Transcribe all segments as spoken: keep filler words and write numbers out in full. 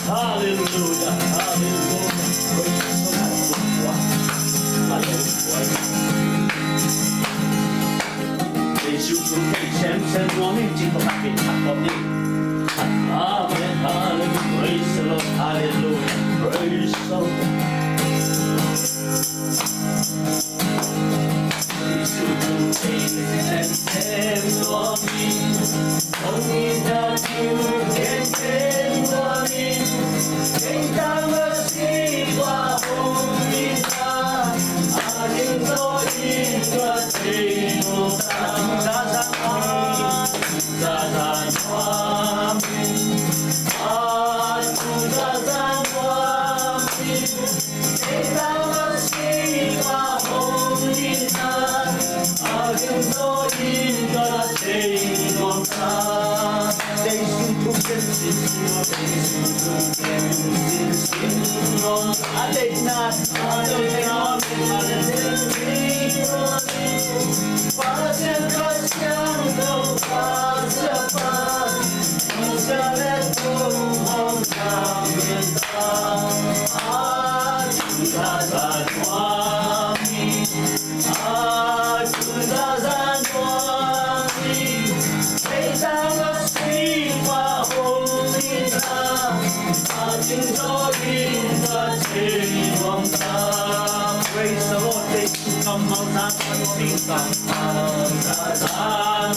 Hallelujah, hallelujah. Praise the Lord. Hallelujah. Praise you, praise Him, Him, Him, Him, Him, Him. Amen, hallelujah. Praise the Lord, hallelujah. Praise the Lord. Praise the Lord. Thank you, kammal zan.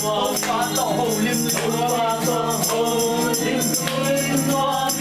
Topa tawh holim, Topa tawh holim. Praise the Lord.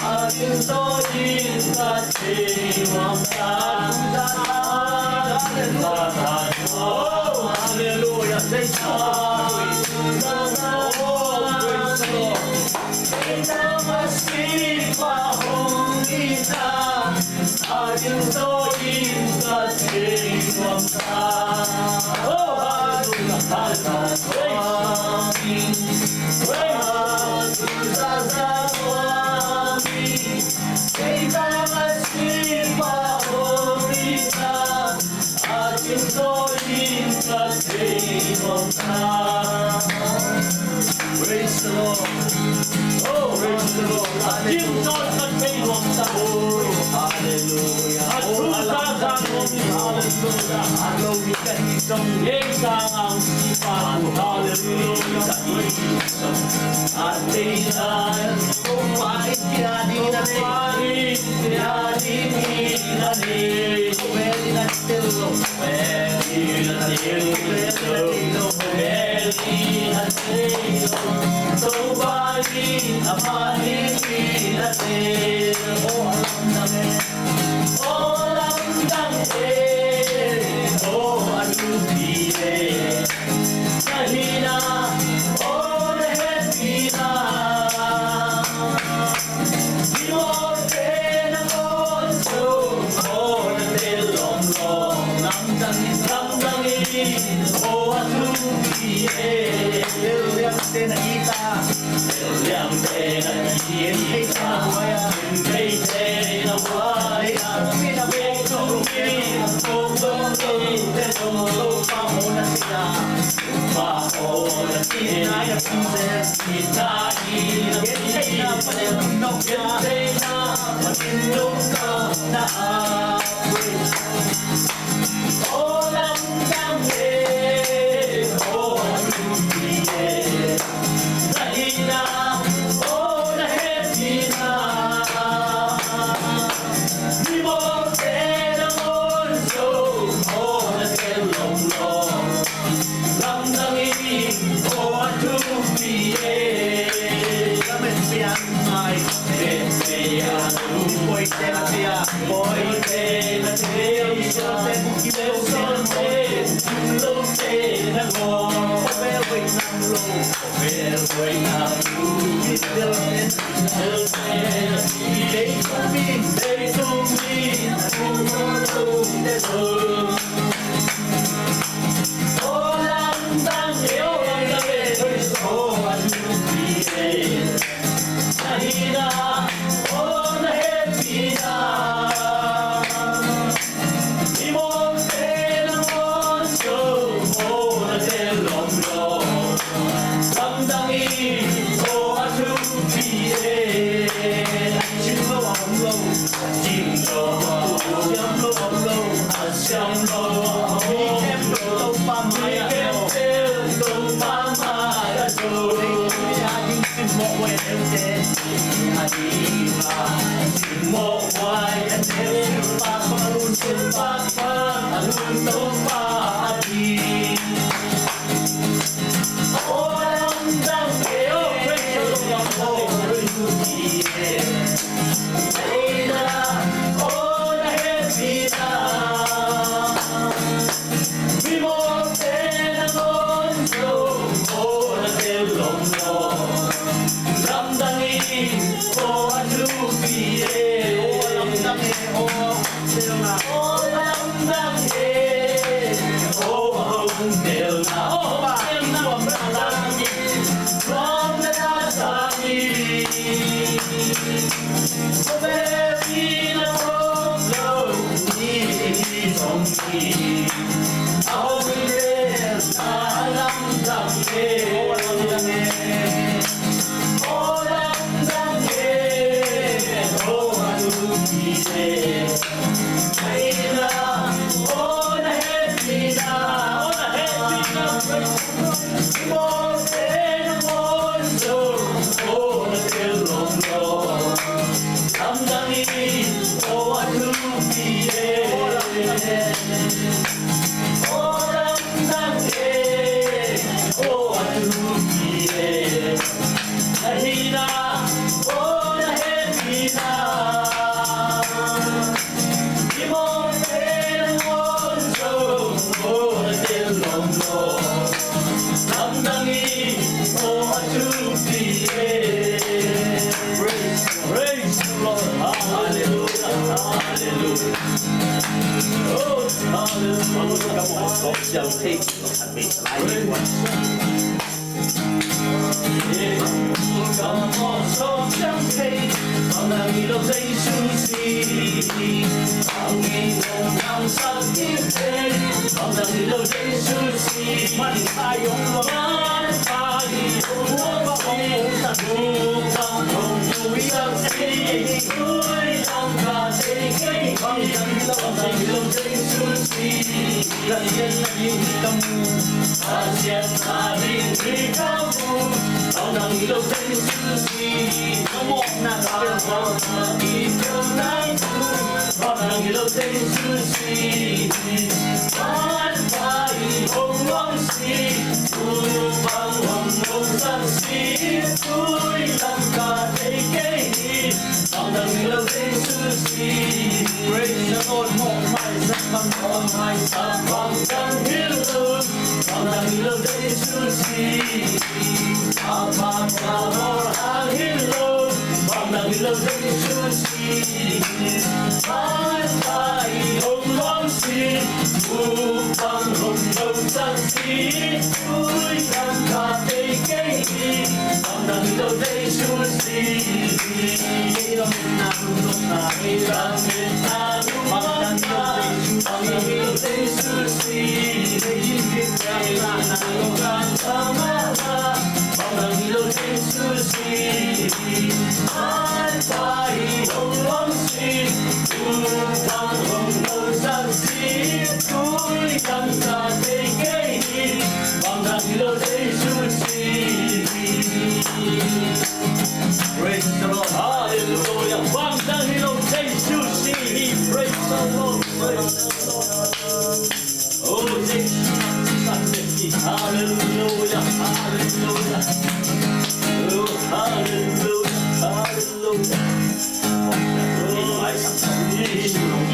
Hallelujah. Oh, hallelujah. Thank you. Oh, praise the Lord. Oh, hallelujah. Hallelujah. Praise. Praise. Praise the Lord. Oh, praise the Lord. Hallelujah. Oh, hallelujah. Oh, hallelujah. Hallelujah. Hallelujah. Praise the Lord. Praise the Lord. Hallelujah. Praise the Lord. Praise the Lord. Oh, Jesus. Hallelujah. Hallelujah. Oh, hallelujah. Hallelujah. Amen. Praise the Lord.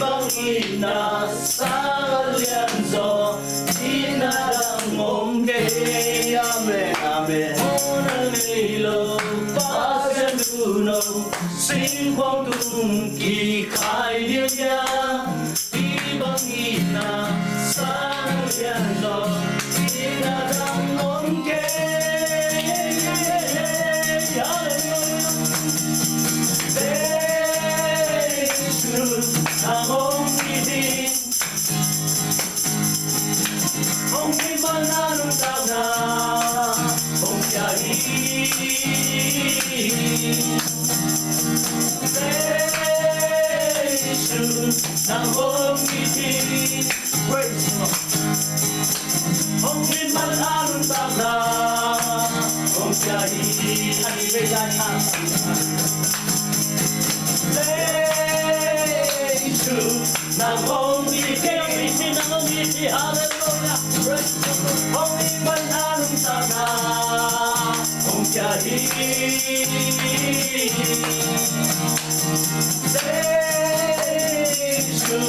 Bangin na sang a lianzaw, itna dang om kei. Amen, amen. Muan a nei lo Pasian tuuno, singkhuang tung kikhai lianlian. Hih bangin na sang a lianzaw, itna dang om kei. Hallelujah. Jesu, nang hong it hi. Hong it man a nuntakna hong pia hi. Jesu, nang hong it hi. Praise the Lord. Hong it man a nuntakna hong pia hi. Jesu, nang hong it hi. Hallelujah. Praise the Lord. Hong it man a nuntakna hong pia hi. Jesu,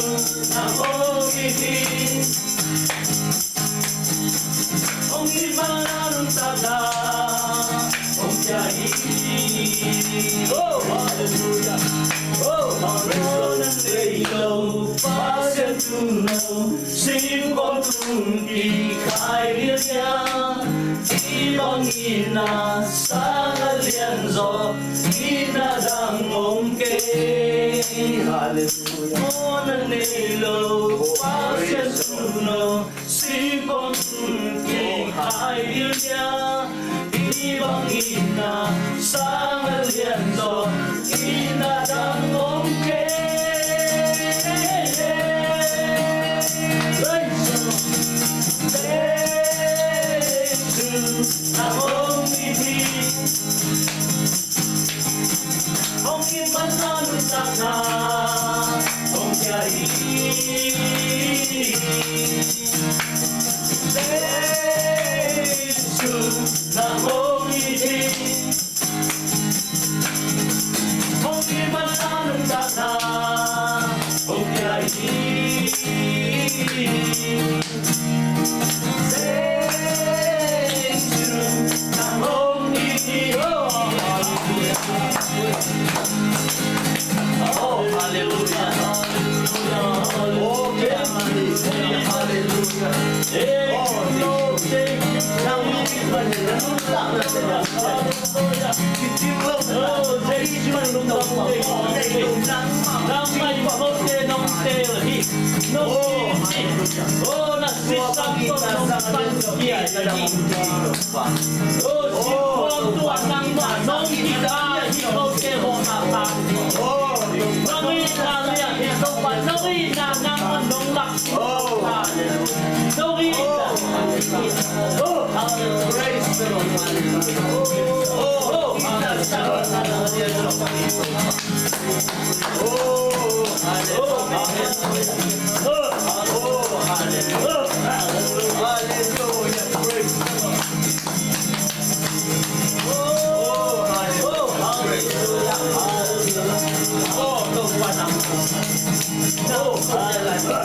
nang hong it hi. Hong it man a nuntakna hong pia hi. Oh, hallelujah. Oh, hallelujah. Muan a nei lo Pasian tuuno, singkhuang tung kikhai lianlian. Hih bangin na sang a lianzaw, itna dang om kei. Hallelujah. Muan a nei lo Pasian tuuno, singkhuang tung kikhai lianlian. Hih bangin na sang a lianzaw, itna dang om kei. Praise the Lord. Jesu, nang hong it hi. Hong it man a nuntakna hong pia hi. Jesu, nang hong it hi. Hong it man a nuntakna hong pia hi. Jesu, nang hong it hi. Oh, hallelujah. Oh, hallelujah. Hallelujah. Oh, hallelujah. Hallelujah. Oh, hallelujah. Oh, hallelujah. Oh, hallelujah. Praise the Lord. Hallelujah. Oh, hallelujah. Oh, hallelujah. Oh, hallelujah. Hallelujah. Praise the Lord. Oh, hallelujah. Hallelujah. Oh, no one else. Oh, hallelujah.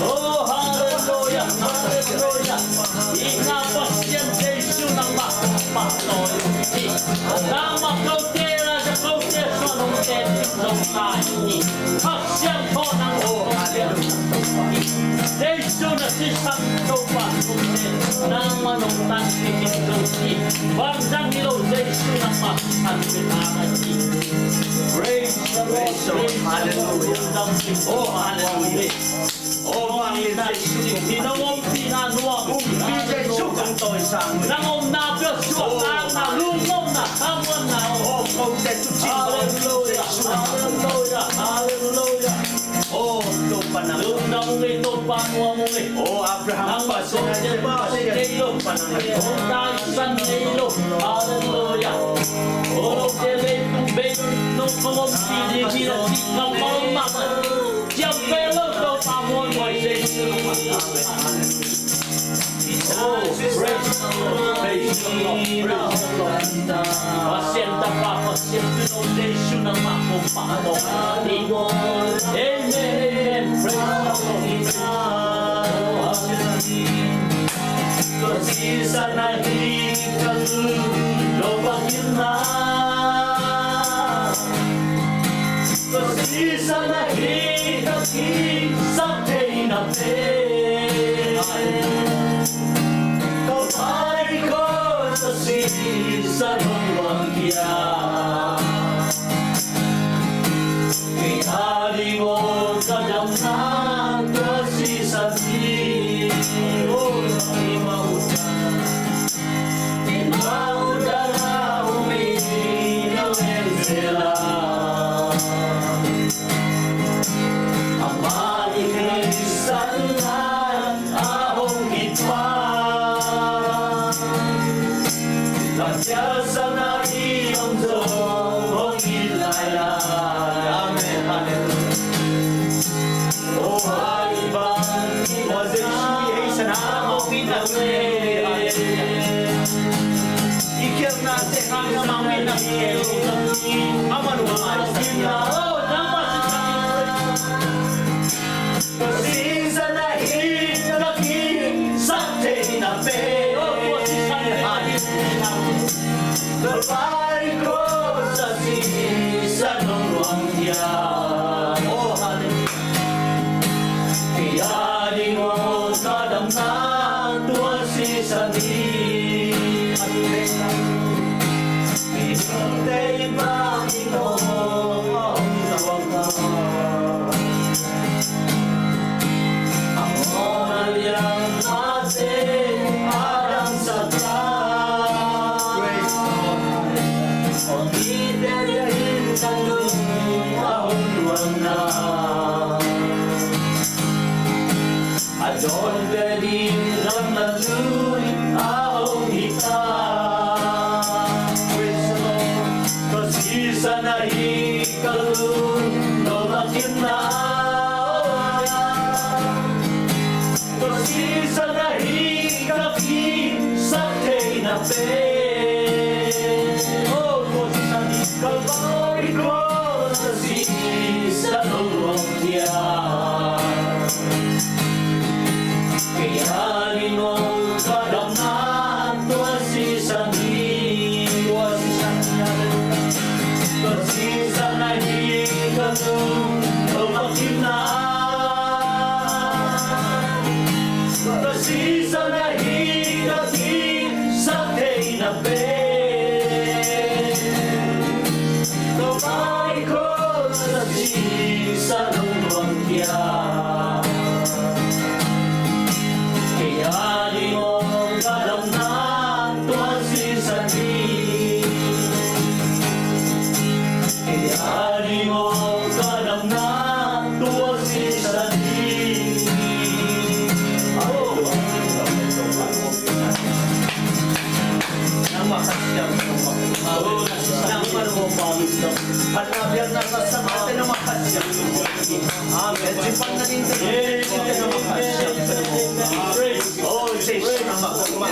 Oh, hallelujah, hallelujah. Itna Pasian Jesu nangmah pahtawi uh hi. Nangmah kote lai, kote suan hong teci zong lai hi. Pasian thaw nang, oh, hallelujah. Jesu na sisan Topa Tote, nangmah nong tan kik zo hi. Bangzah hi lo, Jesu nangmah tan kik a hi. Praise the Lord. Praise the Lord. Hallelujah. Oh, hallelujah. Oh, vanglian Jesu. Hi nong ompihna nuam. Ompih Jesu kong tawisang. Nang omna peuh suahtakna, lungnopna, thamuanna. Oh, kote tu cin. Hallelujah. Hallelujah. Hallelujah. Oh, Topa nang. Lungdam ung ei, Topa nuam ung ei. Oh, Abraham Pasian, Pasian, Topa nang. Hallelujah. Oh, Topa nang. Oh, praise the Lord, praise the Lord. Pasian Tapa, Pasian Tino, Jesu nangmah kong pahtawi. Amen, amen. Praise the Lord. Ka sisan ahi ka lungdam bangin na. Ka sisan ahi ka kisa thei na pen. Kalvari cross a sisan hong luang khia. Kei a ding aw ka damna tua sisan hi. Oh, i mawh dan, i mawh dan a hong hi na ven sela. Amah i theisanna a hong hi pa. Lampial sana i hong zo hong hi lai lai. Amen. Hallelujah. Oh, ai ban i wa Jesu i hei sana a hong hi na. Hallelujah. I khialhnate hang amah min a khel. Amah nuam a i sa. Oh, nangmah sisan. Ka sisan ahi ka kisa thei na pen. Kalvari cross a sisan hong luang khia. Oh, hallelujah. Kei a ding aw ka damna tua sisan hi. A dawn pen in lam na lui a hong hi ta. Praise the Lord. Ka sisan ahi ka lungdam bangin na. Ka sisan ahi ka kisa thei na pen. Oh, ka sisan ahi Kalvari cross a sisan hong luang khia. Kei a ding aw ka damna tua sisan hi. Tua sisan hi. Tua sisan ahi ka lungdam bangin na. Tua sisan ahi ka kisa thei na pen. Kalvari cross a sisan hong luang khia. Kei a ding aw ka damna tua sisan hi. Kei a ding aw ka damna tua sisan hi. Oh. Nangmah khat siam. Nangmah khat siam. Amen. Oh, Jesus. Nangmah khat siam.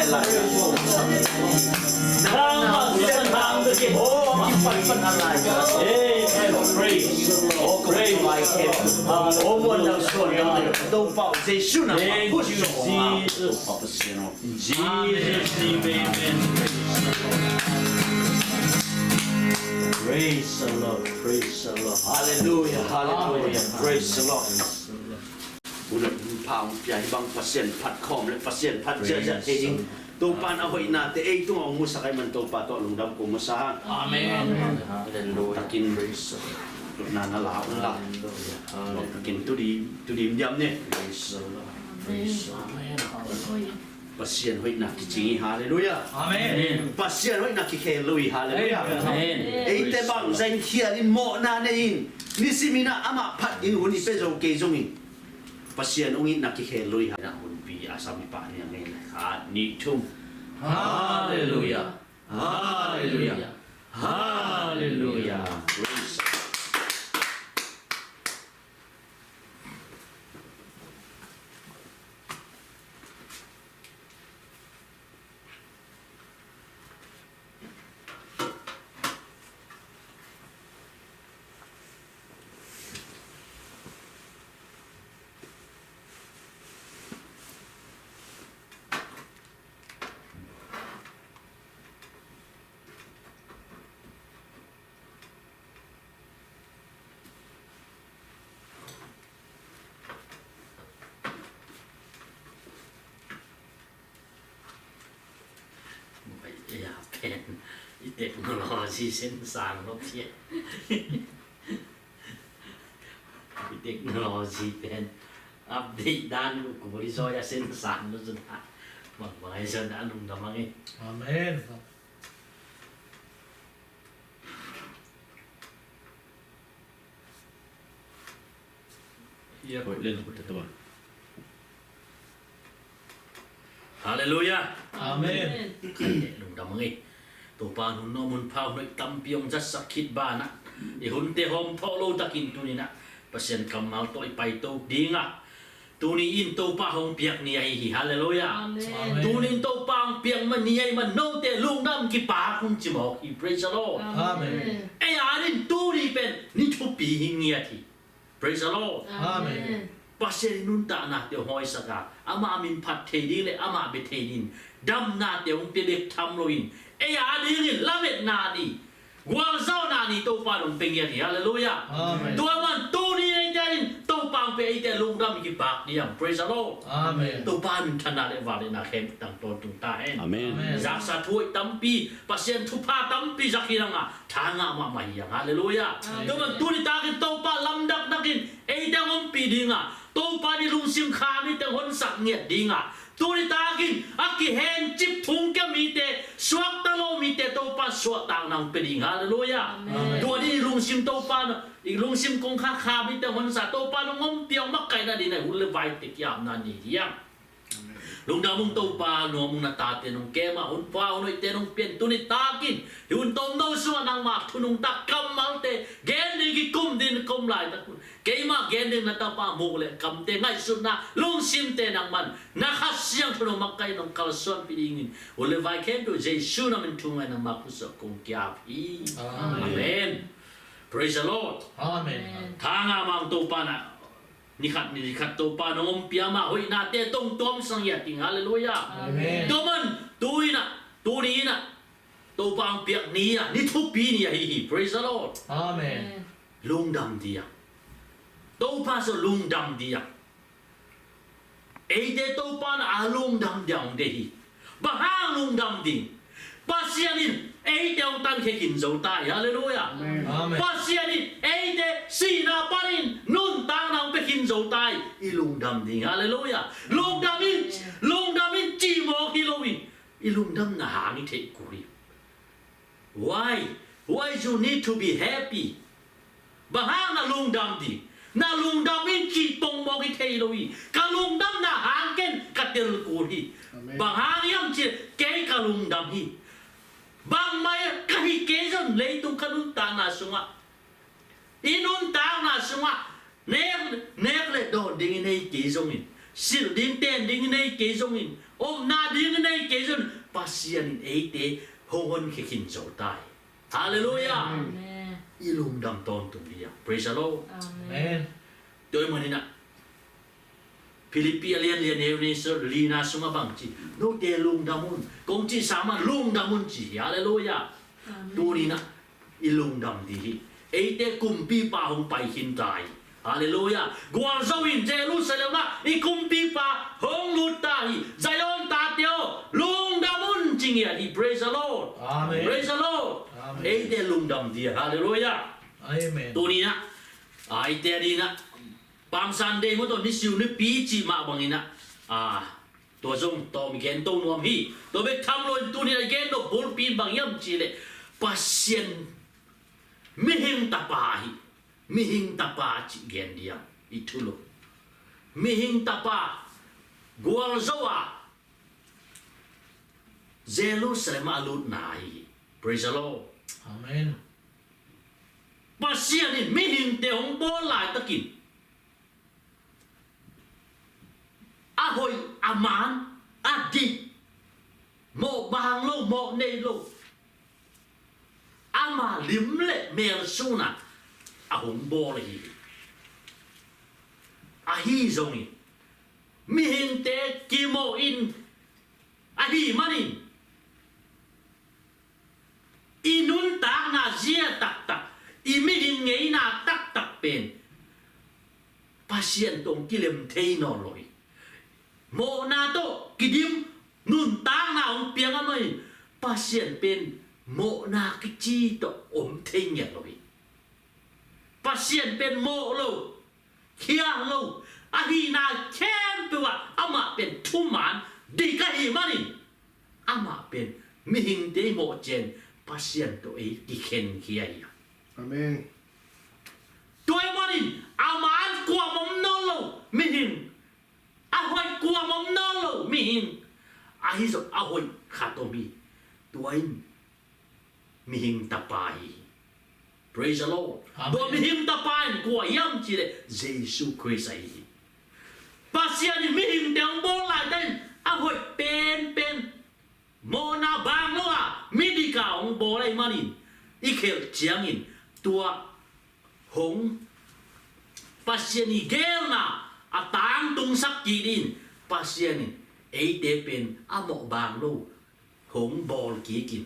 Oh, kipan pan a lai. Amen. Praise. Oh, praise. Oh, muan dang suan dang. Topa Jesu nangmah. Thank you, Jesus. Jesus' name, amen. Praise the Lord. Praise the Lord. Praise the Lord. Hallelujah, hallelujah. Praise the Lord. Hong pia hi bang Pasian phat khawm le Pasian phat ziahziah thei ding. Topa in a hoihnate ei tungah hong musak ahih man Topa tawh lungdam ko masa hang. Amen. Hallelujah. Takin lutna na la un la. Takin tudim, tudim diam ne. Pasian hoihna kicing hi. Hallelujah. Amen. Pasian hoihna kikhel lo hi. Hallelujah. Amen. Eite bangzah in khial in mawhna nei in nisimin ah amah phat ding hun i pia zo kei zongin Pasian hong itna kikhel lo hi. Hunpi a sam i pah ni a ngei le khat nih thum. Hallelujah. Hallelujah. Hallelujah. Praise. Ei a pen i technology sensang lo sia. I technology pen update dan ku kuli so ya sensang lo suna. Bang bang ai suna lungdam ang e. Amen. Hallelujah. Amen. Khaite lungdam ang e. Topa in hun nuam hun pha hun hoih tampi hong zatsak khit banah i hunte hawm thawh lo takin tuni-in ah Pasian kammal tawh i paito ding a, tuni in Topa hong piak ni ahi hi. Hallelujah. Amen. Tuni in Topa hong piak man ni ahi man note lungdam kipak un ci mawk hi. Praise the Lord. Amen. Ei a din tuni pen ni thupi hi ngiat hi. Praise the Lord. Amen. Pasian in nuntaknate hong hawisak a, amah min phat thei ding le amah bia thei ding damnate hong pia bek tham loin ei a dingin lametna ni, gualzawhna ni Topa in hong pia ngiat hi. Hallelujah. Amen. Tua man tuni eite a din Topa hong pia eite lungdam kipak ding. Praise the Lord. Amen. Topa minthanna le vangliatna khempeuh tang tawntung ta hen. Amen. Amen. Zaksa thu hoih tampi, Pasian thupha tampi zak hi nang a, tha ngah mahmah hi ang. Hallelujah. Amen. Tua man tuni takin Topa lamdakdakin eite hong ompih ding a, Topa in i lungsim kha mite hong honsak ngiat ding a, tuni takin a kihencip thongkia mite, suakta lo mite Topa suahtakna hong pia ding. Hallelujah. Amen. Tua ni i lungsim Topa in, i lungsim kongkhak kha mite hong honsa, Topa in hong ompih hong makaihna ding a hun le vai teki apna ni hi ang. Lungdam ung Topa, nuam ung na tate nong kem a, hun pha hun hoihte nong pia in, tuni takin hih hun tomno sungah nangma thu nungta kammalte gen ding kikum ding na ka om laitak un, keima gen ding na tapa muk le kamte ngaihsutna lungsimte nangman na Kha Siangtho nong makaih nong kalsuanpih dingin hun le vai khempeuh Jesu na min thum ngai nangma khut sungah kong ki-ap hi. Amen. Amen. Praise the Lord. Amen. Tha ngah mah ung Topa na. Ni khat ni khat Topa nong ompih a, ama hoihnate tong tuamsak ngiat ding. Hallelujah. Amen. Tua man tuni in ah, tuni in ah Topa hong piak ni a, ni thupi ni ahi hi. Praise the Lord. Amen. Lungdam ding. Topa sung lungdam ding. Eite Topa in a lungdam ding hong deih hi. Bang hang lungdam ding? Pasian in eite hong tankhia khin zo ta hi. Hallelujah. Amen. Amen. Pasian in eite sihna panin nuntakna hong pia khin zo ta hi. I lungdam ding. Hallelujah. Lungdam in, lungdam in cih mawk hi lo hi. I lungdamna hang i theih kul hi. Why? Why you need to be happy? Bang hang na lungdam ding? Na lungdam in cih pongmawk i thei lo hi. Ka lungdamna hang ken ka tel kul hi. Amen. Bang hang hiam cih leh kei ka lungdam hi. Bangmah ka hih kei zong leitung ka nuntakna sungah, i nuntakna sungah nek, nek le dawn ding i nei kei zongin, silh ding ten ding i nei kei zongin, omna ding i nei kei zongin, Pasian in eite hong honkhia khin zo ta hi. Hallelujah. Amen. I lungdam tawntung ding. Praise the Lord. Amen. Tua ahih manin ah Philippi a lian li a neu ni so lina sungah bang ci, note lungdam un. Kong cih sa mah lungdam un ci hi. Hallelujah. Amen. Tuni in ah i lungdam ding hi. Eite kumpipa hong pai khin ta hi. Halleluiah. Gualzo in Jerusalem ah i kumpipa hong lut ta hi. Zion tate aw, lungdam un, ci ngiat hi. Praise the Lord. Amen. Praise the Lord. Amen. Eite lungdam ding. Halleluiah. Amen. Tuni-in ah, eite adingin ah, Palm Sunday maw, tua ni siu ni pi cih mah bangin ah, a, tua zong tawm gen to nuam hi. Tua bek tham loin tuni-in a gen nop bulpi in bang hiam cih leh, Pasian mihing tapa hi. Mihing tapa cih gen ding a, i thulu. Mihing tapa, gualzo a, Jerusalem ah a lutna hi. Praise the Lord. Amen. Pasian in mihingte hong bawl laitakin, a hoih, a man, a dik, mawh bang lo, mawh nei lo, ama lim le mel sun a, a hong bawl hi. Ahi zongin, mihingte kimawh in, ahih manin, i nuntakna zia taktak, i mihing ngeina taktak pen Pasian tawh hong kilem thei nawn lo hi. Mawhna tawh kidim, nuntakna hong piang ahih manin, Pasian pen mawhna kici tawh om thei ngiat lo hi. Pasian pen mawh lo, khial lo, ahihna khempeuh ah amah pen thuman dik ahih manin, amah pen mihingte i mawh ciangin Pasian tawh ei kikhenkhia hi. Amen. Tua ahih manin, a man kuamah om nawn lo mihing, a hoih kuamah om nawn lo mihing, ahi zong a hoih khat om hi. Tua in mihing tapa hi. Praise the Lord. Amen. Tua mihing tapa in kua hiam cih leh Jesu Khrist ahi hi. Pasian in mihingte hong bawl laitakin a hoih penpen, mawhna bang lo a, midik a hong bawl ahih manin, i khelh ciangin tua hong, Pasian i geelna a tangtungsak kik in, Pasian in eite pen a mawh bang lo hong bawl kik in,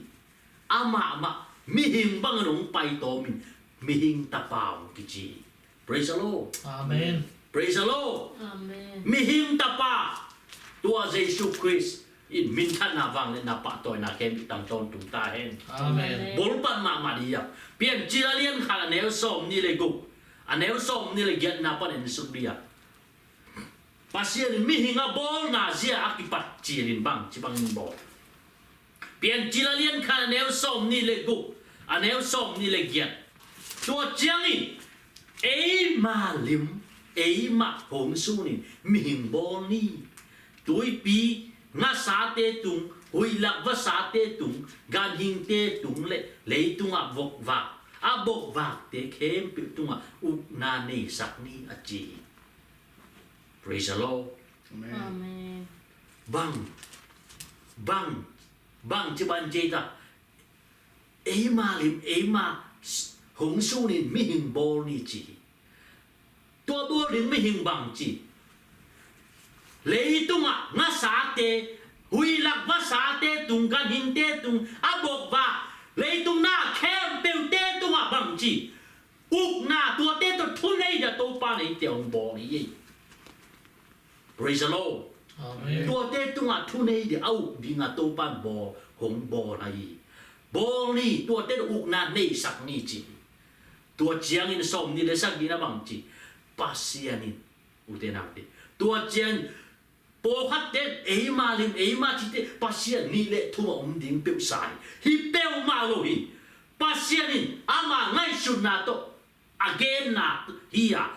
amah mah mihing bangin hong paitawm in, mihing tapa hong kici hi. Praise the Lord. Amen. Praise the Lord. Amen. Mihing tapa, tua Jesu Khrist in minthanna, vangliatna, pahtawina khempeuh tang tawntung ta hen. Amen. Amen. Bulpat mahmah dih a, Piancil a lian khat, a neu sawmnih le guk, a neu sawmnih le giatna pan en suk dih a, Pasian in mihing a bawlna zia a kipat cilin bangci bangin bawl. Piancil a lian khat, a neu sawmnih le guk, a neu sawmnih le giat. Tua ciangin, eima lim, eima hong sunin mihing bawl ni. Tuipi ngasate tung, huihlak vasate tung, ganhingte tung le leitungah bokvak, a bokvakte khempeuh tungah ukna neisak ni, a ci hi. Praise the Lord. Amen. Amen. Bang, bang, bangci bang ci ta. Eima lim, eima s-, hong sunin mihing bawl ni ci hi. Tua bawl ding mihing bangci? Leitungah ngasate, huihlak vasate tung, ganhingte tung, a bokvak, leitung na khempeuhte tungah bangci ukna, tuate tawh thunei ding a Topa in eite hong bawl hi. Praise the Lord. Amen. Tuate tungah thunei ding a uk ding a Topa in bawl, hong bawl hi. Bawl ni, tuate tawh ukna neisak ni ci hi. Tua ciangin sawmnih le sagihna bangci? Pasian in, ute naute, tua ciangin pawlkhatte in eima lim, eima cite, Pasian nih le thum a om ding peuhsa hi. Hi peuhmah lo hi. Pasian in ama ngaihsutna tawh a genna hi a,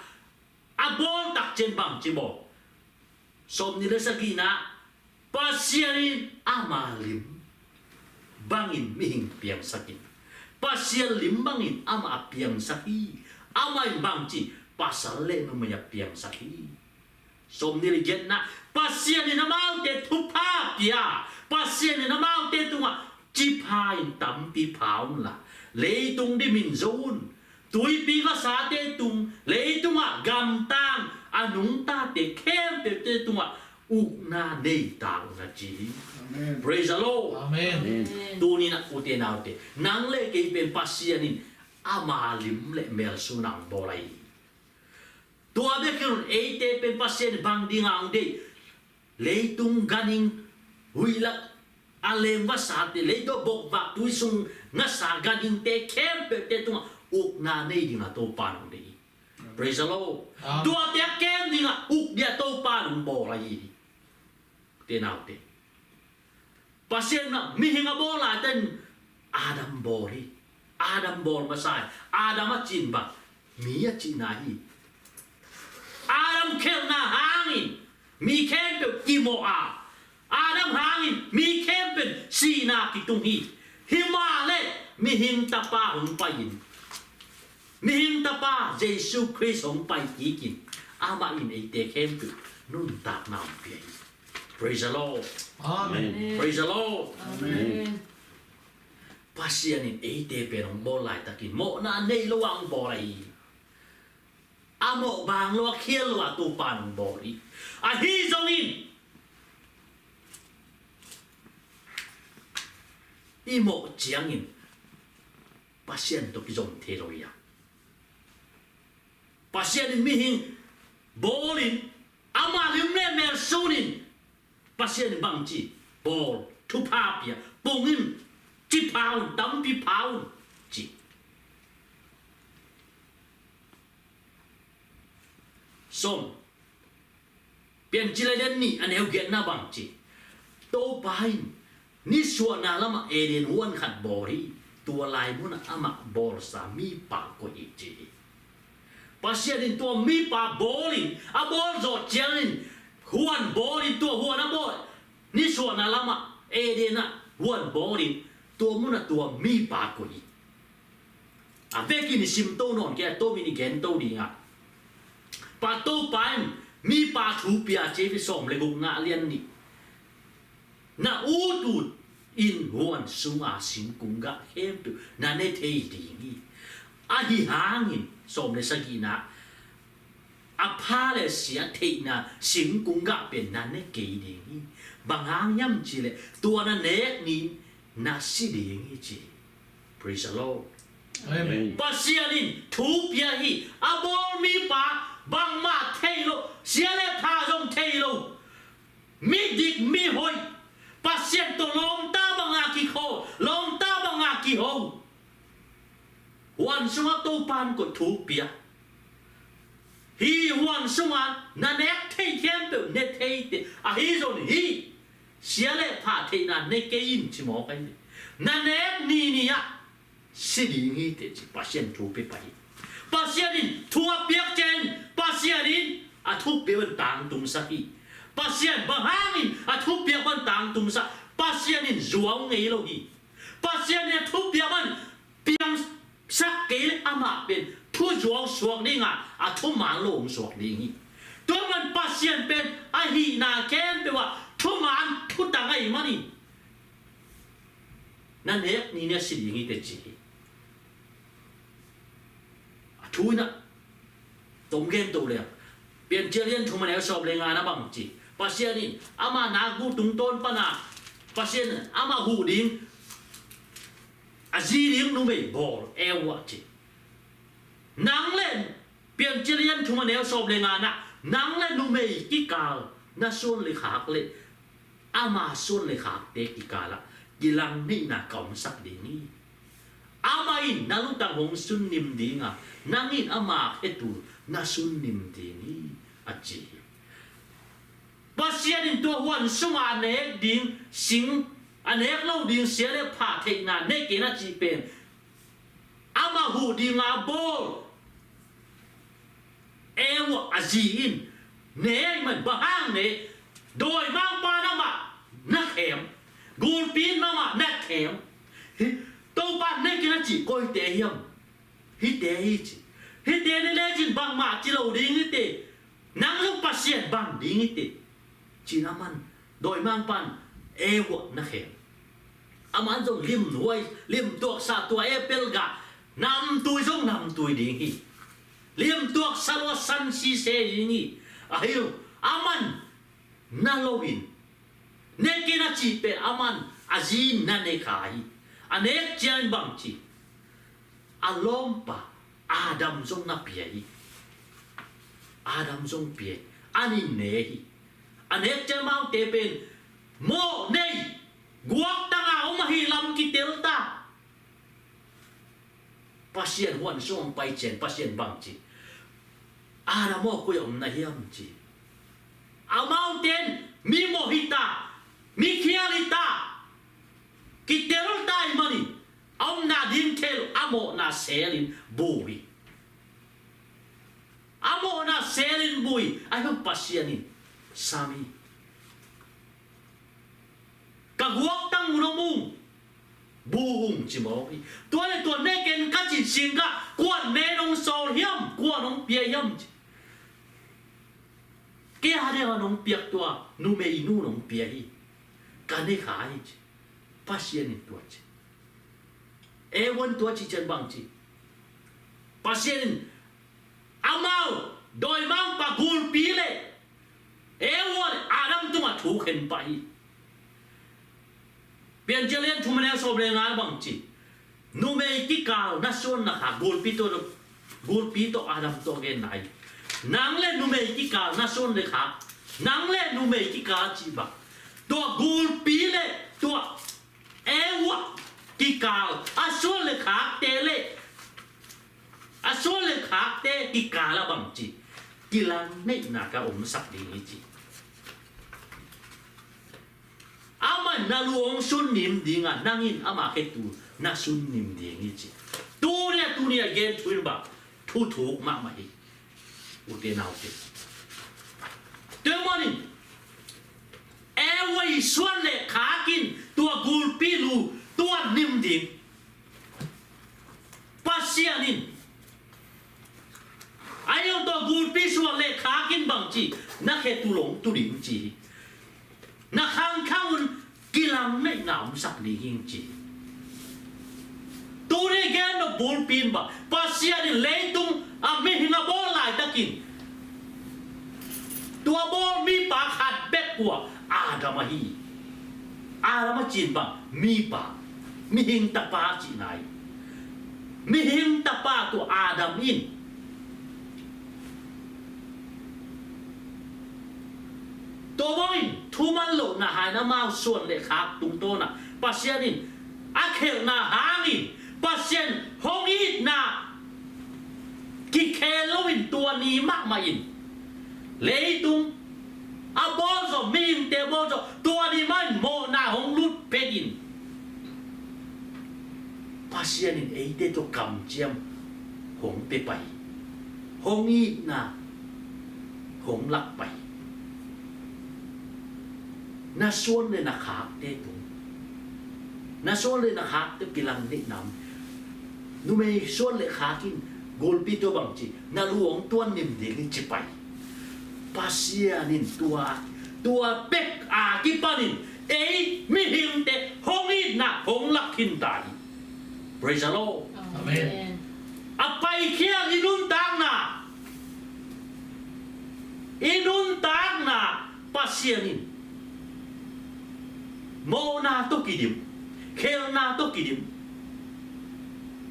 a bawl tak ciang bangci bawl? Sawmnih le sagihna, Pasian in ama lim bangin mihing piangsak in, Pasian lim bangin amah a piangsak hi. Amah in bangci? Pasal le numei a piangsak hi. Sawmnih le giatna, Pasian in amaute thupha pia, Pasian in amaute tungah ci pha in tampi pha unla, leitung dimin zo un. Tuipi vasate tung, leitungah gamtang, a nungtate khempeuhte tungah ukna nei ta un, a ci hi. Amen. Praise the Lord. Amen. Amen. Tuni-in ah, ute naute, nang le kei pen Pasian in ama lim le mel sun a hong bawl ahi hi. Tua bek hi lo in eite pen Pasian in bang dingin hong deih? Leitung ganhing, huih lak a lem vasate, leitung bokvak tui sung ngasa ganhingte khempeuhte tungah ukna nei dingin Topa in hong deih hi. Praise the Lord. Amen. Tuate a kem dingin uk dingin Topa in hong bawl ahi hi. Ute naute, Pasian in mihing a bawl laitakin Adam bawl hi. Adam bawl masa hi. Adam a cih bang, mi a cihna hi. Adam khelhna hangin mi khempeuh kimawh a, Adam hangin mi khempeuh in sihna kitung hi. Himahleh mihing Tapa hong pai-in, mihing Tapa Jesu Khrist hong pai kikin, amah in eite khempeuh nuntakna hong pia hi. Praise the Lord. Amen. Praise the Lord. Amen. Pasian in eite pen hong bawl laitakin mawhna nei lo a hong bawl ahi hi. A mawh bang lo a, khial lo a Topa in hong bawl hi. Ahi zongin i mawh ciangin Pasian tawh kizom thei lo hi a. Pasian in mihing bawlin, ama lim le mel sunin, Pasian in bang ci? Bawl, thupha pia, pung in, ci pha un, tampi pha un, ci. Sawm, Piancil a lian nih a neu giatna bang ci? Topa in nisuahna lamah Eden huan khat bawl hi. Tua lai munah amah bawlsa mipa koih hi ci hi. Pasian in tua mipa bawlin, a bawl zawh ciangin huan bawlin, tua huan a bawl, nisuahna lamah Eden ah huan bawlin, tua munah tua mipa koih hi. A vekin i simto nawn kei a, tomin i gento ding a, Pa Topa in mipa thu pia ci hi. Sawm le gukna a lian nih, na utut in huan sunga singkung gah khempeuh na ne thei ding hi. Ahi hangin, sawm le sagihna, a pha le sia theihna singkung gah pen na ne kei ding hi. Bang hang hiam cih leh tua na nek ni-in na si ding hi ci hi. Praise the Lord. Amen. Pasian in thu pia hi. A bawl mipa bangmah thei lo, sia le pha zong thei lo, midik mihoih, Pasian tawh lawmta banga kikhawl, lawmta banga kiho, huan sungah Topa in koih thu pia. Hih huan sungah na nek thei khempeuh ne thei teh. Ahi zong hih sia le pha theihna ne kei in ci mawk ahi. Na nek ni ni-ah si ding hi teh ci, Pasian thu pia pah hi. Pasian in thu a piak ciangin Pasian in a thupiak bang tangtungsak hi. Pasian bang hangin a thupiak bang tangtungsak? Pasian in zuau ngei lo hi. Pasian in a thupiak bang piangsak kei leh amah pen thuzuau suak dinga, a thuman lo hong suak ding hi. Tua man Pasian pen a hihna khempeuh ah thuman thutang ahih manin na nek ni-in na si ding hi teh ci hi. A thu in ah tom gen to leng, Piancil a lian thum a neu sawm le nga na bang ci? Pasian in ama nakgu tungtawn pana Pasian in ama huh ding, a zi ding numei bawl, Eva ci. Nang le, Piancil a lian thum a neu sawm le nga na, nang le numei kikal na suan le khak leh ama suan le khakte kikalah kilangneihna ka omsak ding hi. Amah in na lutang hong sunnim dinga, nang in ama khetul na sunnim ding hi, a ci hi. Pasian in tua huan sunga a nek ding sing, a nek lo ding sia le pha theihna ne kei na cih pen amah huh dinga bawl Eva a zi in ne ahih man, bang hang ne? Dawimangpa in amah na khem, gulpi in amah na khem. Hi, Topa in ne kei na cih koite hiam? Hihte hi ci. Hihte ne lecin bangmah ci lo ding hi teh. Nang zong Pasian bang ding hi teh, ci-in aman, dawimangpa in Eva na khem. Aman zong limhuai, limtuaksa tua apple gah namtui zong namtui ding hi. Limtuaksa lua san sise ding hi. Ahi lo, aman na loin ne kei na cih pen aman a zi in na ne kha hi. A nek ciangin bang ci? A lawmpa Adam zong na pia hi. Adam zong pia hi. An in ne hi. A nek ciang amaute pen mawh nei, guaktang a om ahih lam kitel ta. Pasian huan sung hong pai ciang Pasian bang ci, Adam aw, koi a om na hiam ci. Amaute in mimawh hi ta, mikhial hi ta, kitel ta ahih manin a omna ding thei lo, a mawhna selin bu hi. A mawhna selin bu hi. Ahi zong Pasian in sam hi. Ka guaktang mun om ung, bu ung ci mawk hi. Tua le tua ne ken ka ci sing ka, kuan ne nong sawl hiam, kuan nong pia hiam ci. Kei a ding a nong piak tua numei nu nong pia hi. Ka ne kha hi ci. Pasian in tua ci. Eva in tua ci ciang bang ci. Pasian in amau dawimangpa gulpi le Eva le Adam tungah thu khen pah hi. Piancil a lian thum a neu sawm le nga bang ci. Numei kikal na suan na khak, gulpi tawh, gulpi tawh Adam tawh genna hi. Nang le numei kikal na suan le khak, nang le numei kikal cih bang. Tua gulpi le tua Eva kikal, a suan le khakte le, a suan le khakte kikal ah bang ci, kilang neihna ka omsak ding hi ci. Amah in na lu hong sun nim ding a, nang in ama khetul na sun nim ding hi ci. Tuni a, tuni a gen thu in bang, thu thuk mahmah hi. Ute naute, tua ahih manin Eva i suan le khak in tua gulpi lu tuan nim ding. Pasian in, ahi zong tua gulpi suan le khak in bang ci, na khetul hong tu ding ci hi. Na khangkhang un kilang neihna omsak ding hi ci. Tuni gen nop bulpi in bang, Pasian in leitung a mihing a bawl laitakin tua bawl mipa khat bek uh a Adam ahi. Adam a cih bang, mipa, mihing tapa cihna hi. Mihing tapa tua Adam in tua bangin thuman lohna hai in amau suan le khak tungtawn ah Pasian in a khelhna hangin Pasian hong itna kikhel loin tua ni mahmah in leitung a bawl zawh, mihingte bawl zawh, tua ni mah in mawhna hong lut phet in Pasian in eite tawh kamciam hong pia pah hi. Hong itna hong lak pah hi. Na suan le na khakte tung, na suan le na khakte kilang neihna om. Numei suan le khak in gulpi tua bang ci, na lu hong tuan nim ding hi ci pah hi. Pasian in tua, tua bek a kipanin ei mihingte hong itna hong lak khin ta hi. Praise the Lord. Amen. A paikhial i nuntakna, i nuntakna Pasian in mawhna tawh kidim, khelhna tawh kidim.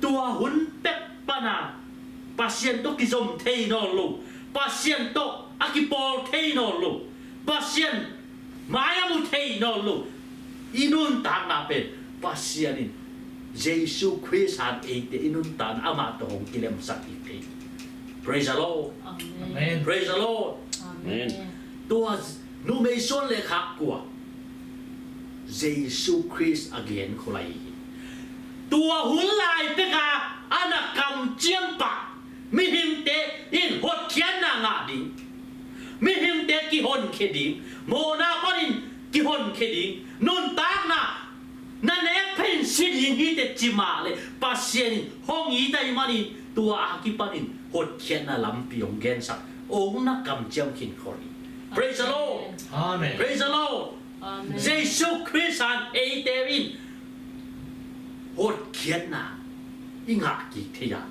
Tua hun pek pana Pasian tawh kizom thei nawn lo, Pasian tawh a kipawl thei nawn lo, Pasian mai a mu thei nawn lo i nuntakna pen Pasian in Jesu Khrist han eite i nuntakna amah tawh hong kilemsak ding thei. Praise the Lord. Amen. Praise the Lord. Amen. Tua numei suan le khak kua, Jesu Khrist a gen khol ahi hi. Tua hun lai pek a a na kamciam pah mihingte in hotkhiatna ngah ding, mihingte kihonkhia ding, mawhna panin kihonkhia ding, nuntakna na nek phetin si ding hi teh ci mah leh Pasian in hong it ahih manin tua a kipanin hotkhiatna lampi hong gensak, hong na kamciam khin khol hi. Praise the Lord. Amen. Praise the Lord. Amen. Jesu Khrist han eite in hotkhiatna i ngah kik thei a,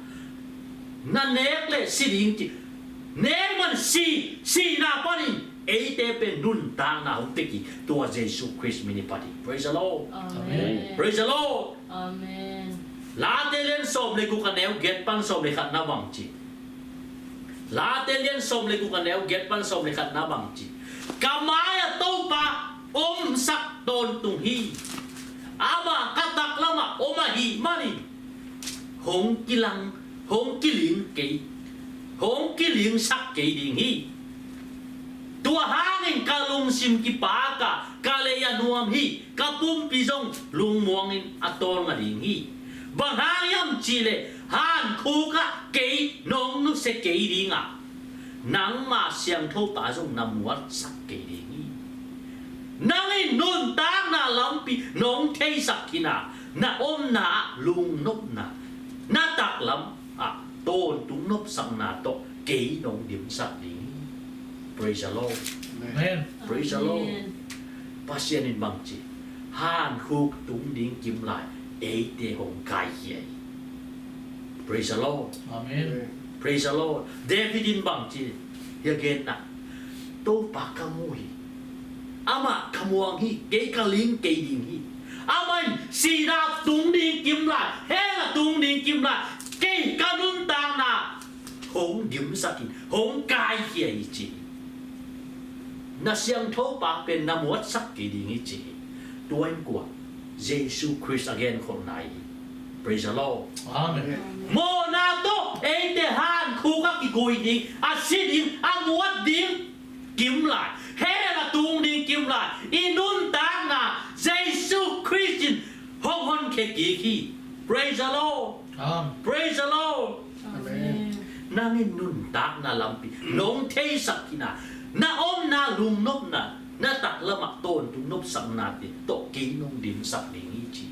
na nek leh si ding ci, nek man si, sihna panin eite pen nuntakna hong pia kik, tua Jesu Khrist min i phat hi. Praise the Lord. Amen. Praise the Lord. Amen. Late lian sawm le guk a neu giat pan sawm le khatna bang ci, Late lian sawm le guk a neu giat pan sawm le khatna bang ci, ka mai-ah Topa omsak tawntung hi. Amah ka taklamah om ahih manin hong kilang, hong kiling kei, hong kilingsak kei ding hi. Tua hangin ka lungsim kipak a, ka lei a nuam hi. Ka pumpi zong lungmuangin a tawlnga ding hi. Bang hang hiam cihleh hankhuk ah kei nong nusia kei ding a, nangma siangthopa zong na muatsak kei ding hi. Nang in nuntakna lampi nong theisak khin a, na omna ah lungnopna, na taklam ah tawntung nopsakna tawh kei nong dimsak ding hi. Praise the Lord. Amen. Praise the Lord. Amen. Pasian in bang ci, hankhuk tung ding kim lai eite hong kaikhia hi. Praise the Lord. Amen. Praise the Lord. David in bang ci, hi a genna, Topa ka mu hi. Amah ka muang hi, kei ka ling kei ding hi. Amah in sihna tung ding kim lai, hell a tung ding kim lai, kei ka nuntakna hong dimsak in, hong kaikhia hi ci. Na siangthopa pen na muatsak kei ding hi ci. Tua in kua? Jesu Khrist a genkholhna hi. Praise the Lord. Amen. Mawhna tawh eite hankhuk ah kigui ding, a si ding, a muat ding kim lai, hell a tung ding kim lai, i nuntakna Jesu Khrist in hong honkhia kik hi. Praise the Lord. Amen. Praise the Lord. Amen. Nang in nuntakna lampi nong theisak khin a, na omna lungnopna, na taklamah tawntung nopsaknate tawh kei nong dimsak ding hi ci.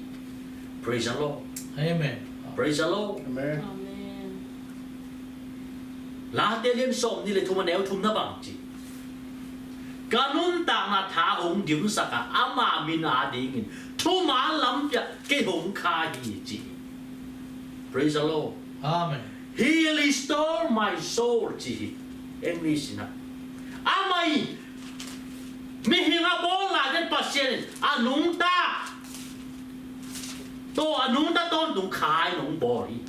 Praise the Lord. Amen. Praise the Lord. Amen. Amen. Late lian sawmnih le thum a neu thumna bang ci, ka nuntakna tha hong dimsak a, ama min a dingin thuman lampi ah kei hong kha hi ci. Praise the Lord. Amen. He restore my soul ci hi. English in a, amah in mihing a bawl lai den Pasian in a nungta, tua a nungta tawntung kha in hong bawl hi.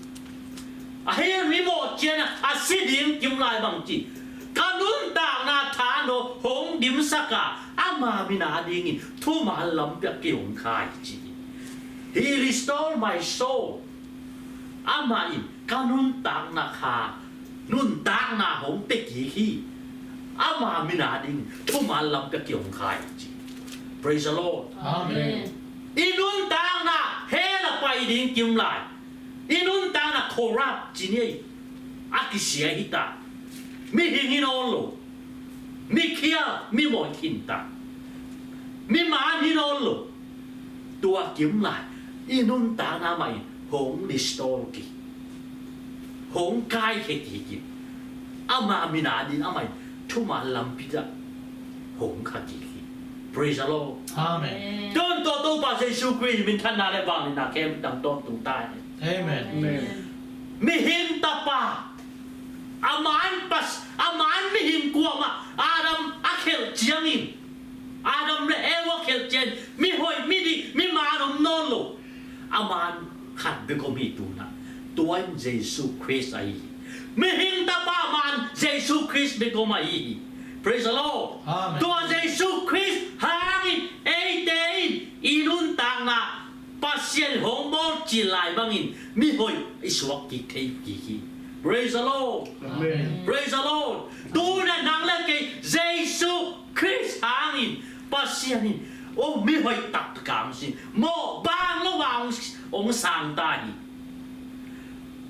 Ahi, mi mawh ciang a si ding kim lai bang ci, ka nuntakna tha no hong dimsak a, ama min a dingin thuman lampi ah kei hong kha hi ci hi. He restore my soul. Amah in ka nuntakna kha, nuntakna hong pia kik hi. Ama min a ding thuman lampi ah kei hong kha hi ci. Praise the Lord. Amen. I nuntakna hell a pai ding kim lai, i nuntakna corrupt ci ni, a kisia hi ta. Mihing hi nawn lo. Mi khial, mi mawh khin ta. Mi man hi nawn lo. Tua kim lai, i nuntakna mah in hong restore kik, hong kaikhia kik hi. Ama min a ding amah in thuman lampi ah hong kha kik hi. Praise the Lord. Amen. Amen. Tua Topa Jesu Khrist minthanna le vangliatna khempeuh tang tawntung ta hen. Amen. Amen. Mihing tapa, a man pas, a man mihing kuamah, Adam a khelh ciangin, Adam le Eva khelh ciangin, mihoih, midik, miman om nawn lo. A man khat bek om hi tu-in ah, tua in Jesu Khrist ahi hi. Mihing tapa man Jesu Khrist bek om ahi hi. Praise the Lord. Amen. Tua Jesu Khrist hangin eite in i nuntakna Pasian hong bawl cil lai bangin mihoih i suak kik thei kik hi. Praise the Lord. Amen. Praise the Lord. Tu-in ah nang le kei Jesu Khrist hangin Pasian in, oh, mihoih taktak a hong sin, mawh bang lo a hong, hong sang ta hi.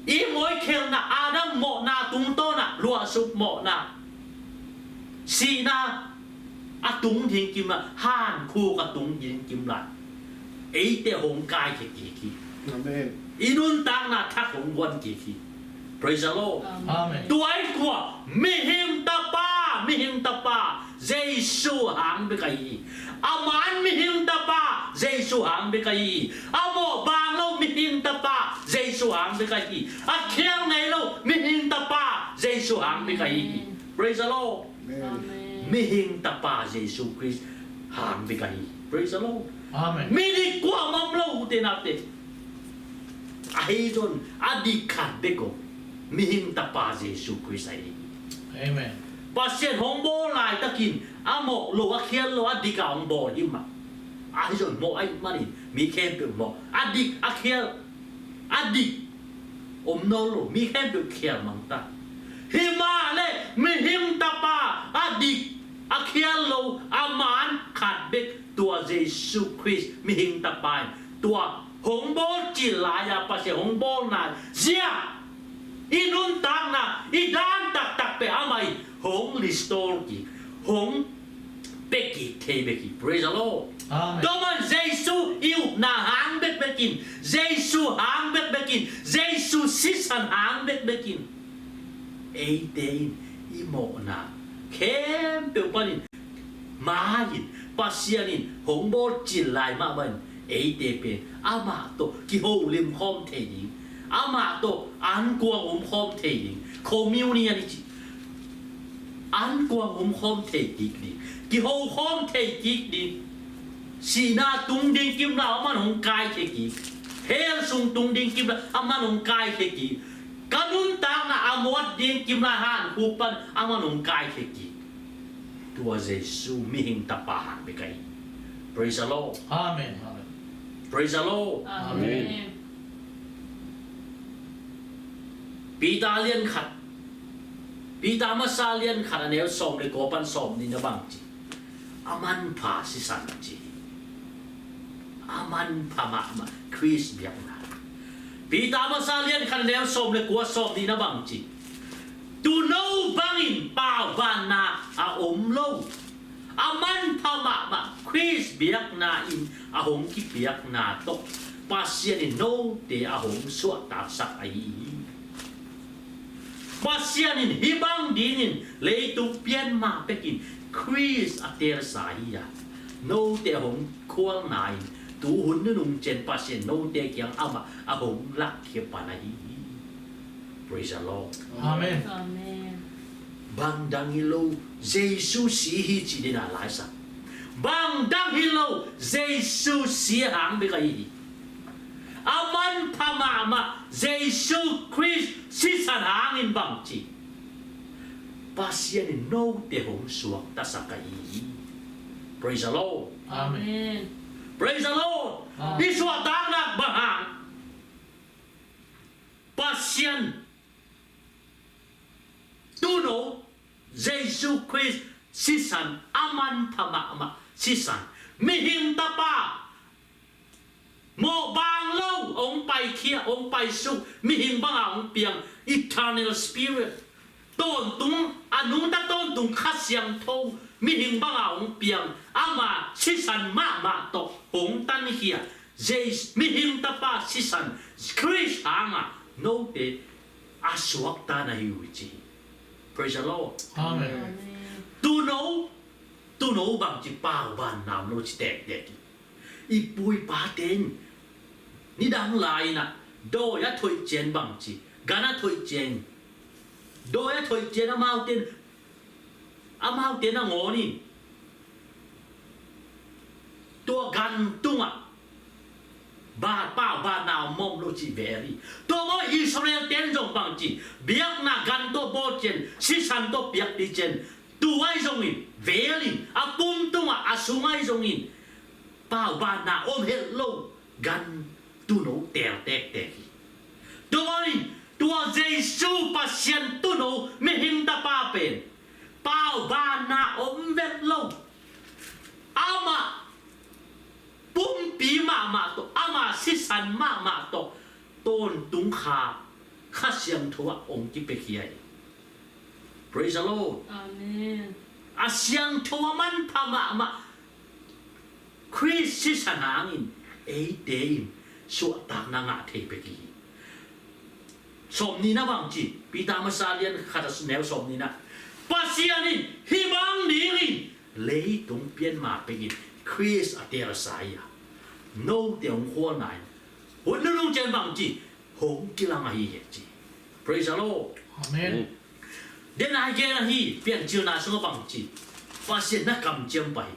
I mawh i khelhna, Adam mawhna tungtawn ah luahsuk mawhna, sihna a tung ding kim lai, hankhuk a tung ding kim lai, eite hong kaikhia kik hi. Amen. I nuntakna thak hong guan kik hi. Praise the Lord. Amen. Amen. Tua in kua? Mihing tapa, mihing tapa Jesu hang bek ahi hi. A man mihing tapa Jesu hang bek ahi hi. A mawh bang lo mihing tapa Jesu hang bek ahi hi. A khial ngei lo mihing tapa Jesu hang bek ahi hi. Amen. Praise the Lord. Amen. Amen. Mihing tapa Jesu Khrist hang bek ahi hi. Praise the Lord. Amen. Midik kuamah om lo, ute naute. Ahi zong a dik khat bek om, mihing tapa Jesu Khrist ahi hi. Amen. Pasian hong bawl laitakin a mawh lo, a khial lo, a dik a hong bawl hi mah. Ahi zong mawh ahih manin mi khempeuh mawh, a dik a khial, a dik om nawn lo, mi khempeuh khial mang ta. Himahleh mihing tapa a dik a khial lo, a maan khat bek, tua Jesu Khrist mihing tapa in tua hong bawl cil lai-a Pasian hong bawl nai zia, i nuntakna, i dan taktak pen amah in hong restore kik, hong pia kik thei bek hi. Praise the Lord. Amen. Tua man Jesu i upna hang bekbekin, Jesu hang bekbekin, Jesu sisan hang bekbekin eite in i mawhna khempeuh panin, ma-in, Pasian in hong bawl cil lai mahmah in eite pen amah tawh kiholim khawm thei ding, amah tawh ankuang om khawm thei ding, communion i cih, ankuang om khawm thei kik ding, kiho khawm thei kik ding. Sihna tung ding kimlai aman hong kaikhia kik, hell sung tung ding kimlai aman hong kaikhia kik, ka nuntakna a muat ding kimlai hankhuk pan aman hong kaikhia kik. Tua Jesu mihing tapa hang bek ahi. Praise the Lord. Amen. Amen. Praise the Lord. Amen. Peter lian khat, Peter masa lian khat, a neu sawm le kua pan sawm nih na bang ci? A manpha sisan ci. A manpha mahmah Khrist biakna. Peter masa lian khat, a neu sawm le kua, sawm nih na bang ci? Tuuno bangin paubanna a om lo, a manpha mahmah Khrist biakna in a hong kipiakna tawh Pasian in note a hong suahtaksak ahi hi. Pasian in hih bang dingin leitung pian mah pekin Khrist a teelsa hi a, note a hong khualna in tuhun nunung ciang Pasian note kiang amah a hong lakkhia pan ahi hi. Praise the Lord. Amen. Amen. Bang dang hi lo, Jesu si hi ci ding a laisak. Bang dang hi lo, Jesu si hang bek ahi hi. A manpha mahmah Jesu Khrist sisan hangin bang ci? Pasian in note hong suaktasak ahi hi. Praise the Lord. Amen. Praise the Lord. Amen. I suahtakna bang hang? Pasian tuuno Jesu Khrist sisan, a manpha mahmah sisan. Mihing tapa mawh bang lo, hong paikhia, hong paisuk, mihing banga hong piang, eternal spirit. Tawntung, a nungta tawntung Kha Siangtho mihing banga hong piang, ama sisan mahmah tawh hong tankhia. Jesu, mihing tapa sisan, Khrist hanga note a suakta na hi uh ci hi. Praise the Lord. Amen. Amen. Tuuno, tuuno bang ci? Paubanna om lo ci tektek hi. I pu i pate in nidang lai-in ah dawi a thoih ciang bang ci? Gan a thoih ciang, dawi a thoih ciang amaute in, amaute in a ngawn in tua gan tungah ba, paubanna om mawk lo ci vel hi. Tua maw Israel-te in zong bang ci? Biakna gan tawh bawl ciang, sisan tawh piakpih ciang, tu ahi zongin vel in, a pum tungah, a sung ahi zongin paubanna om het lo, gan tuuno teel tektek hi. Tua maw in, tua Jesu Pasian tuuno mihing tapa pen paubanna om vet lo, amah pumpi mahmah tawh, ama sisan mahmah tawh tawntung kha, Kha Siangtho ah hong kipiakhia hi. Praise the Lord. Amen. A siangtho, a manpha mahmah Khrist sisan hangin eite in suahtakna ngah thei bek hi. Sawmnihna bang ci? Peter masa lian khat, a neu sawmnihna. Pasian in hih bang dingin leitung pian ma pekin Khrist a teelsa hi a, note hong khualna in hun nunung ciang bang ci? Hong kilang ahi hi ci. Praise the Lord. Amen. Den a gen ahi, Piancilna sungah bang ci? Pasian na kamciam pah hi.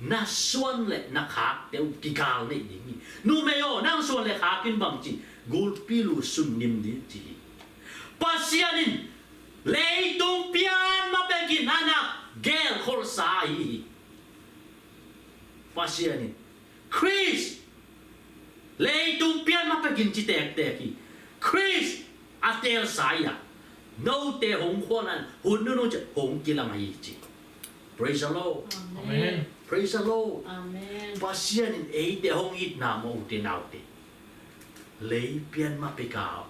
Na suan le na khakte uh kigal neih ding hi. Numei aw, nang suan le khak in bang ci? Gulpi luh sunnim ding ci hi. Pasian in Leitung pian ma pekin a na gelkholhsa ahi hi. Pasian in Khrist leitung pian ma pekin ci tektek hi. Khrist a teelsa hi a, note hong khualna hun nunung ciang hong kilang ahi ci. Praise the Lord. Amen. Praise the Lord. Amen. Pasian in eite hong itna mah, ute naute, lei pian ma peka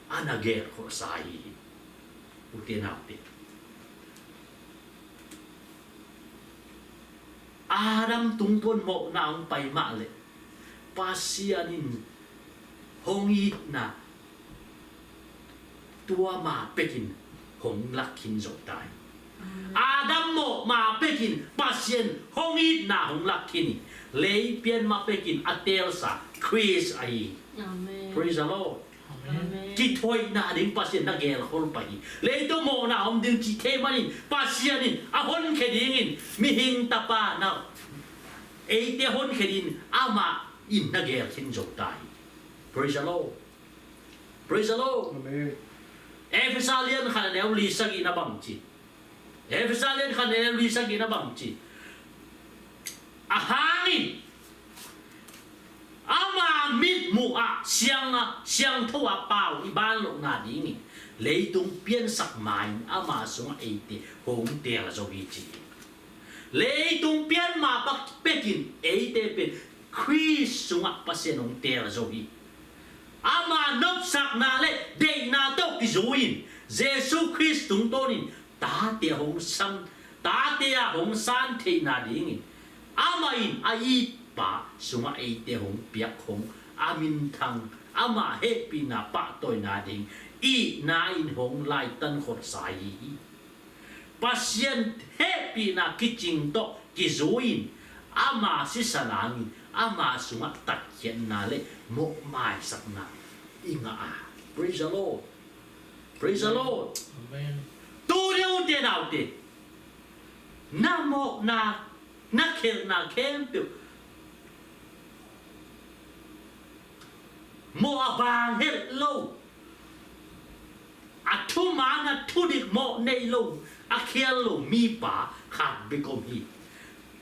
a na gelkholhsa ahi hi. Ute naute, Adam tungtawn mawhna hong pai mah leh Pasian in hong itna tua ma pekin hong lak khin zo ta hi. Adam mawh ma pekin Pasian hong itna hong lak khin hi. Lei pian ma pekin a teelsa Khrist ahi hi. Amen. Praise the Lord. Amen. Kithoihna ding Pasian na gelkhol pah hi. Leitung mawhna om ding cih thei manin Pasian in a honkhia dingin mihing tapa na eite honkhia dingin amah in na gelkhin zo ta hi. Praise the Lord. Praise the Lord. Amen. Efesa lian khat a neu li sagih na bang ci. Efesa lian khat a neu li sagih na bang ci. A hangin ama mitmuh ah siang a, siangtho a pau i ban lohna dingin leitung piansak ma-in ama sungah eite hong teel zo hi ci hi. Leitung pian ma pak pekin eite pen Khrist sungah Pasian hong teel zo hi. Ama nopsakna le deihna tawh kizui-in Jesu Khrist tungtawnin tate a hong san, tate a hong san theihna dingin amah in a itpa sungah eite hong piak hong a minthang, ama hehpihna pahtawina ding itna in hong laitan kholhsa hi. Pasian hehpihna kicing tawh kizui-in ama sisan hangin ama sungah tatkhiatna le mawhmaisakna i ngah a. Praise the Lord. Praise the Lord. Amen. Tuni ute naute, na mawhna, na khelhna khempeuh mawh a bang het lo, a thuman a thudik mawh nei lo, a khial lo mipa khat bek om hi.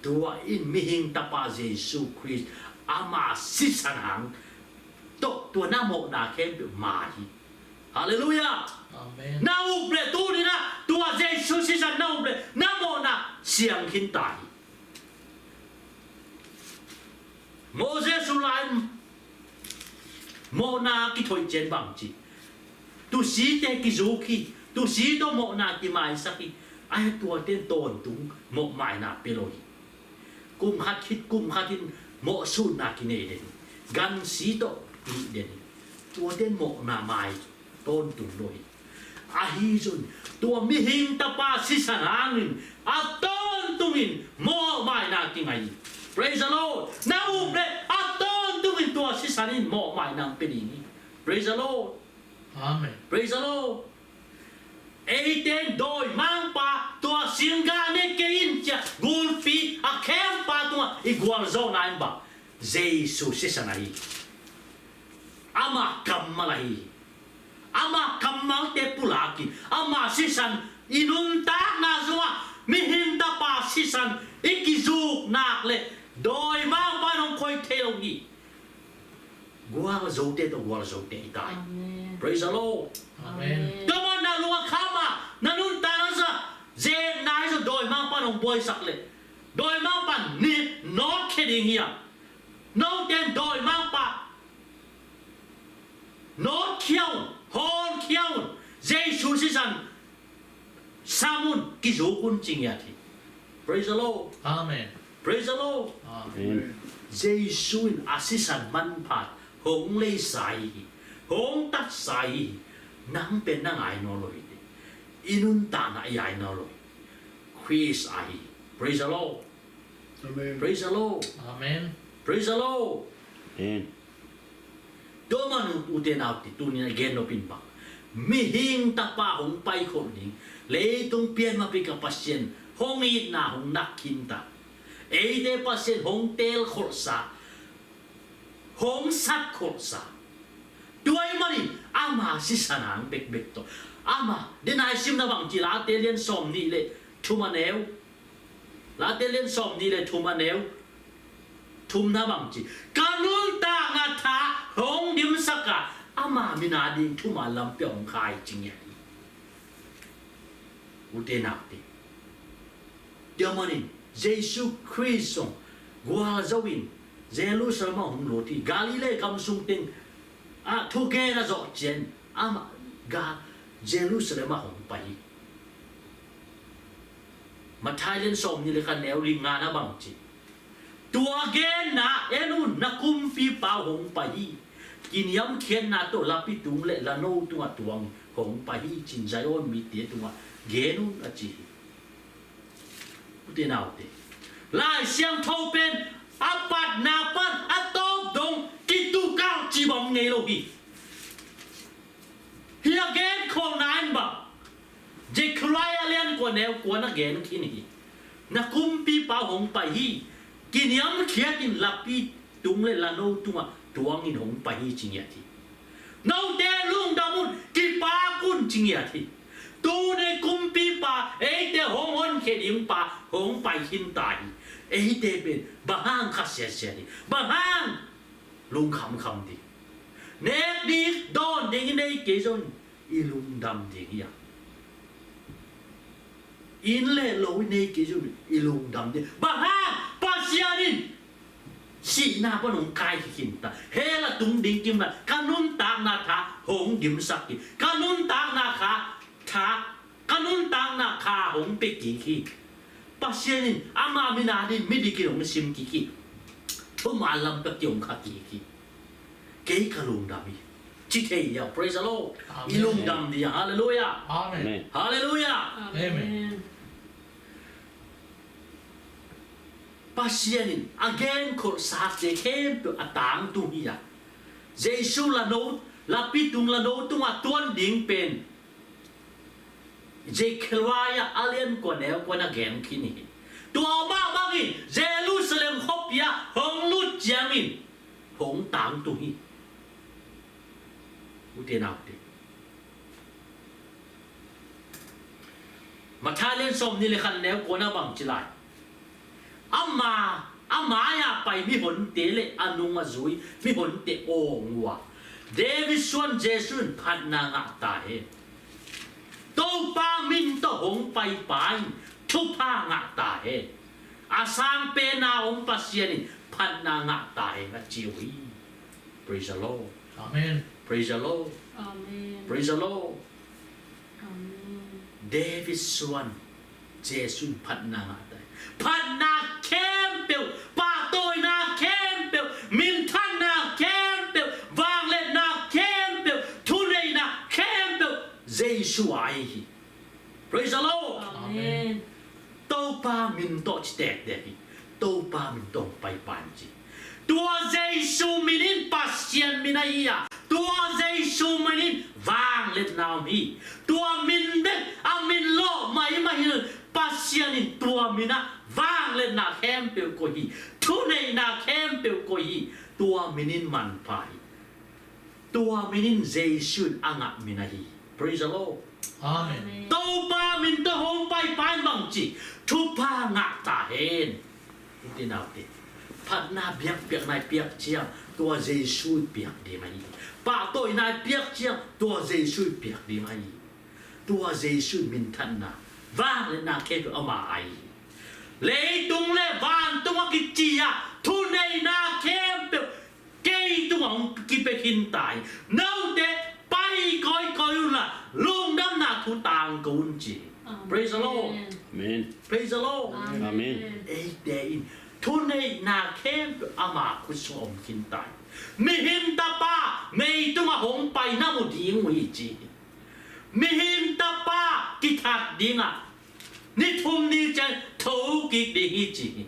Tua in mihing tapa Jesu Khrist ama sisan hang tawh tua na mawhna khempeuh ma hi. Halleluiah. Amen. Na up leh tuni-in ah tua Jesu sisan na up leh na mawhna siang khin ta hi. Moses u lai-in mawhna kithoih ciang bang ci, tusite kizuk hi, tusi tawh mawhna kimaisak hi. Ahi tuate tawntung mawhmaina pia lo hi. Kum khat khit kum khat in mawhsutna kinei den hi. Gansi tawh ih den hi. Tuate mawhna mai tawntung lo hi. Ahi zong tua mihing tapa sisan hangin a tawntungin mawhmaina kingai hi. Praise the Lord. Na up leh a tawntungin tua sisan in mawhmaina hong pia ding hi. Praise the Lord. Amen. Praise the Lord. Eite in dawimangpa tua singgah ne kei in ci-a gulpi a khempa tungah i gualzawhna in bang, Jesu sisan ahi. Ama kammal ahi. Ama kammalte pulakin ama sisan i nuntakna sungah mihing tapa sisan i kizuk nak leh dawimangpa in hong khoi thei lo hi. Gualzote tawh gualzote i ta hi. Amen. Praise the Lord. Amen. Tua manin na lung a kham a, na nuntakna sungah zepna hi zong dawimangpa in hong buaisak leh dawimangpa in nawtkhia ding hi a. Note in dawimangpa nawtkhia un, hawlkhia un, Jesu sisan sam un, kizuk un ci ngiat hi. Praise the Lord. Amen. Praise the Lord. Amen. Jesu in a sisan manpha hong leisa hi, hong tatsa hi. Nang pen na ngai nawn lo hi. I nuntakna i ngai nawn lo hi. Khrist ahi. Praise the Lord. Amen. Praise the Lord. Amen. Praise the Lord. Amen. Tua manin ute naute, tuni-in a gen nop in bang, mihing tapa hong paikhol ding, leitung pian ma peka Pasian hong itna hong lak khin ta. Eite Pasian hong teelkholhsa, hong satkholhsa. Tua ahih manin ama sisan hang bekbek tawh Ama, den a i simna bang ci, Late lian sawm nih le thum a neu. Late lian sawm nih le thum a neu thumna bang ci. Ka nuntakna tha hong dimsak a, ama min a ding thuman lampi ah hong kha hi ci ngiat hi. Ute naute. Tua manin Jesu Khrist zong gualzo in Jerusalem ah hong lut hi. Galilee gam sung teng ah thugen a zawh ciang amah ga Jerusalem ah hong pai hi. Matthai lian sawm nih le khat neu li ngana bang ci. Tua genna, en un, na kumpipa hong pai hi. Kiniamkhiatna tawh lapi tung le lano tungah tuang hong pai hi, ci-in Zion mite tungah gen un, a ci hi. Ute naute, Lai Siangtho pen a patna pan a tawp dong kitukah cibang ngei lo hi. Hi a gen khawlna in bang, Zechariah lian kua neu kua na gen khin hi. Na kumpipa hong pai hi. Kiniamkhiat in lapi tung le lano tungah tuang in hong pai hi ci ngiat hi. Note lungdam un, kipak un ci ngiat hi. Tuni kumpipa, eite hong honkhia ding pa hong pai khin ta hi. Eite pen bang hang kha siasia ding, bang hang lungkhamkham ding? Nek ding, dawn ding i nei kei zong i lungdam ding hi a, inn le lo i nei kei zong i lungdam ding. Bang hang? Pasian in sihna pan hong kai khin ta, hell a tung ding kim lai, ka nuntakna tha hong dimsak hi. Ka nuntakna kha tha, ka nuntakna kha hong pia kik hi. Pasian in ama min a ding midik in hong sim kik hi. Thuman lampi ah hong kha kik hi. Kei ka lungdam hi, ci thei hi a. Praise the Lord. Amen. I lungdam ding a. Hallelujah. Amen. Amen. Hallelujah. Amen. Amen. Pasian in a genkholhsate khempeuh a tangtung hi a. Jesu lano, lapi tung lano tungah tuan ding pen Zechariah a lian kua neu kua na gen khin hi. Tua mah bangin Jerusalem khuapi ah hong lut ciangin hong tangtung hi. Ute naute, Matthai lian sawm nih le khat neu kua na bang ci lai. Ama, a mai-ah pai mihonte le a nung a zui mihonte awng uh a, David suan Jesu in phatna ngah ta hen. Topa min tawh hong paipa in thupha ngah ta hen. A sang penna hong Pasian in phatna ngah ta hen, a ci uh hi. Praise the Lord. Amen. Praise the Lord. Amen. Praise the Lord. Amen. David suan Jesu in phatna ngah ta hi. Phatna khempeuh, pahtawina khempeuh, minthanna khempeuh, vangliatna khempeuh, thuneihna khempeuh Jesu a hi hi. Praise the Lord. Amen. Topa min tawh ci tektek hi. Topa min tawh paipa in ci. Tua Jesu min in Pasian min ahi a, tua Jesu min in vangliatna om hi. Tua min bek a min lawh maimah hi lo. Pasian in tua min ah vangliatna khempeuh koih hi. Thuneihna khempeuh koih hi. Tua min in manpha hi. Tua min in Jesu in a ngah min ahi. Praise the Lord. Amen. Topa min tawh hong paipa in bang ci, thupha ngah ta hen. Ute naute, phatna biakpiakna i piak ciang tua Jesu i piak ding ahi. Pahtawina i piak ciang tua Jesu i piak ding ahi. Tua Jesu i minthanna, vangliatna khempeuh ama ahi. Leitung le vantung a kici a thuneihna khempeuh kei tungah hong kipia khin ta hi. Note pai kawikawi unla, lungdamna thu tangko un ci. Amen. Praise the Lord. Amen. Praise the Lord. Amen. Amen. Eite in thuneihna khempeuh ama khut sungah om khin ta hi. Mihing Tapa mei tungah hong pai na mu ding uh hi ci hi. Mihing Tapa kithak ding a, ni thum ni ciang tho kik ding hi ci hi.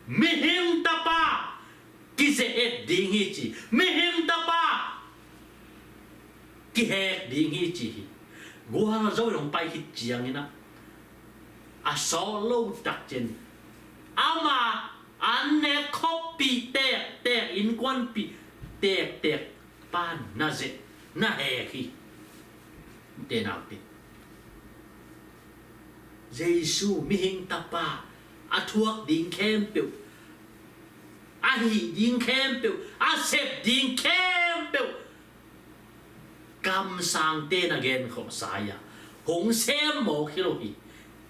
Mihing Tapa kize-et ding hi ci. Mihing Tapa kihek ding hi ci hi. Gualzo in hong pai khit ciangin ah, a sawt lo takciang ama an nek khuapi tektek, innkuanpih tektek pan na ze, na hek hi. Te naute, Jesu mihing tapa a thuak ding khempeuh, a hih ding khempeuh, a sep ding khempeuh kamsangte na genkholhsa hi a, hong sem mawk hi lo hi.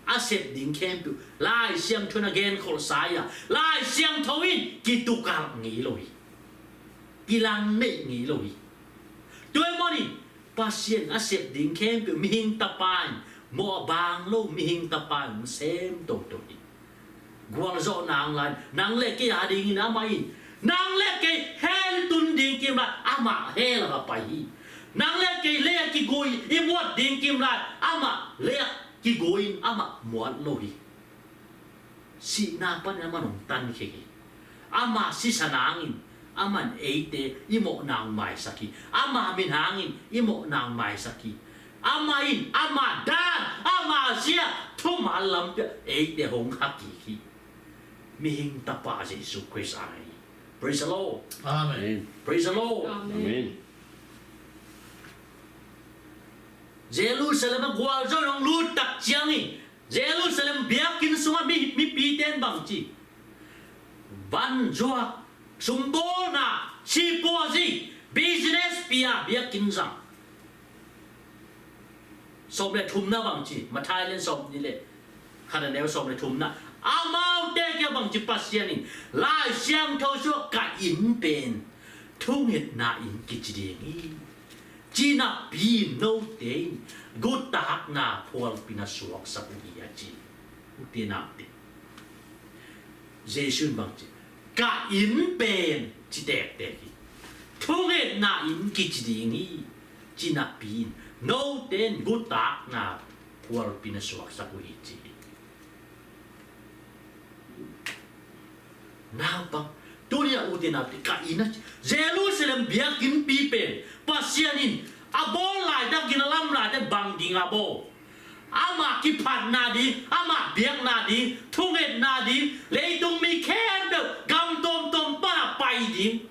A sep ding khempeuh Lai Siangtho na genkholhsa hi a, Lai Siangtho in kitukalh ngei lo hi. Kilangneih ngei lo hi. Tua ahih manin Pasian a sep ding khempeuh mihing tapa in, mawh a bang lo mihing tapa in hong sem toto hi. Gualzawhna hong la in, nang le kei a dingin amah in, nang le kei hell tun ding kim lai amah hell ah va pai hi. Nang le kei lei a kigui i muat ding kim lai amah lei a kigui in amah muat lo hi. Sihna panin amah hong tankhia hi. Ama sisan hangin amah in eite i mawhna hong maisak hi. Ama min hangin i mawhna hong maisak hi. Amah in ama dan, ama zia, thuman lampi ah eite hong khakik hi. Mihing tapa Jesu Khrist a hi. Praise the Lord. Amen. Praise the Lord. Amen. Jerusalem ah gualzo in hong lut tak ciangin Jerusalem biakinn sungah mi, mipite in bangci, van zuak, sumbawlna, sipuazi, business pia, biakinn zang. Sawm le thumna bangci, Matthai lian sawm nih le khat a neu sawm le thumna, amaute kiang bangci, Pasian in Lai Siangtho sungah ka inn pen thungetna inn kici ding hi, ci napi-in note in gutakna phualpi na suaksak uh hi, a ci. Ute naute, Jesu in bangci, ka inn pen, ci tektek hi, thungetna inn kici ding hi, ci napi-in note in gutakna phualpi na suaksak uh hi, ci hi. Naupang, tuni a ute naute, ka inn a ci, Jerusalem biakinnpi pen Pasian in a bawl laitakin a lam laitak bang ding a bawl? Ama kiphatna ding, ama biakna ding, thungetna ding, leitung mi khempeuh gam tuamtuam pan a pai ding,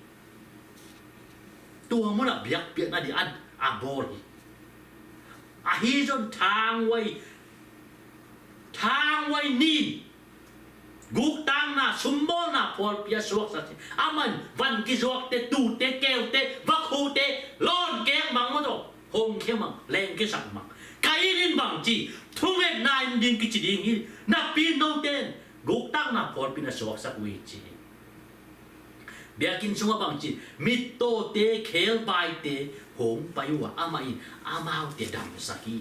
tua munah biakpiakna ding a, a bawl hi. Ahi zong thanghuai, thanghuai ni-in guktakna, sumbawlna phualpi a suaksak hi. Aman van kizuakte, tuute, keute, vakhute, lawn kek mang maw taw, hong khia mang, leng kisak mang. Ka inn in bangci, thungetna inn ding kici ding hi, napi-in note in guktakna phualpi na suaksak uh hi, ci hi. Biakinn sungah bangci, mittawte, khebaite hong pai uh a, amah in amaute damsak hi.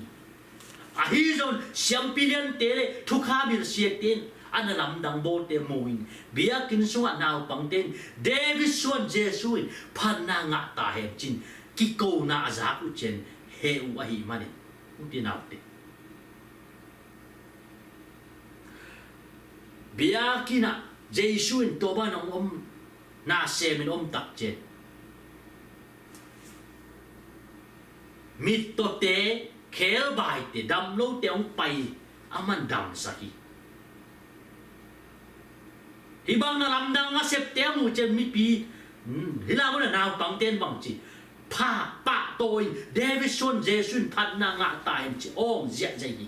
Ahi zong siampi liante le thukham hilhsiate in a na lamdang bawlte mu-in, biakinn sungah naupangte in David suan Jesu in phatna ngah ta hen ci-in kikona a zak uh ciang heh uh ahih manin, ute naute, biakinn ah Jesu in tua bangin hong om, na semin om tak ciang, mittawte, khelbaite, damlote hong pai, aman damsak hi. Hih bang na lamdang a septe a muh ciang mipi, hmm, hih lai munah naupangte in bangci, pha, pahtawi-in, David suan Jesu in phatna ngah ta hen ci-in awng ziahziah hi.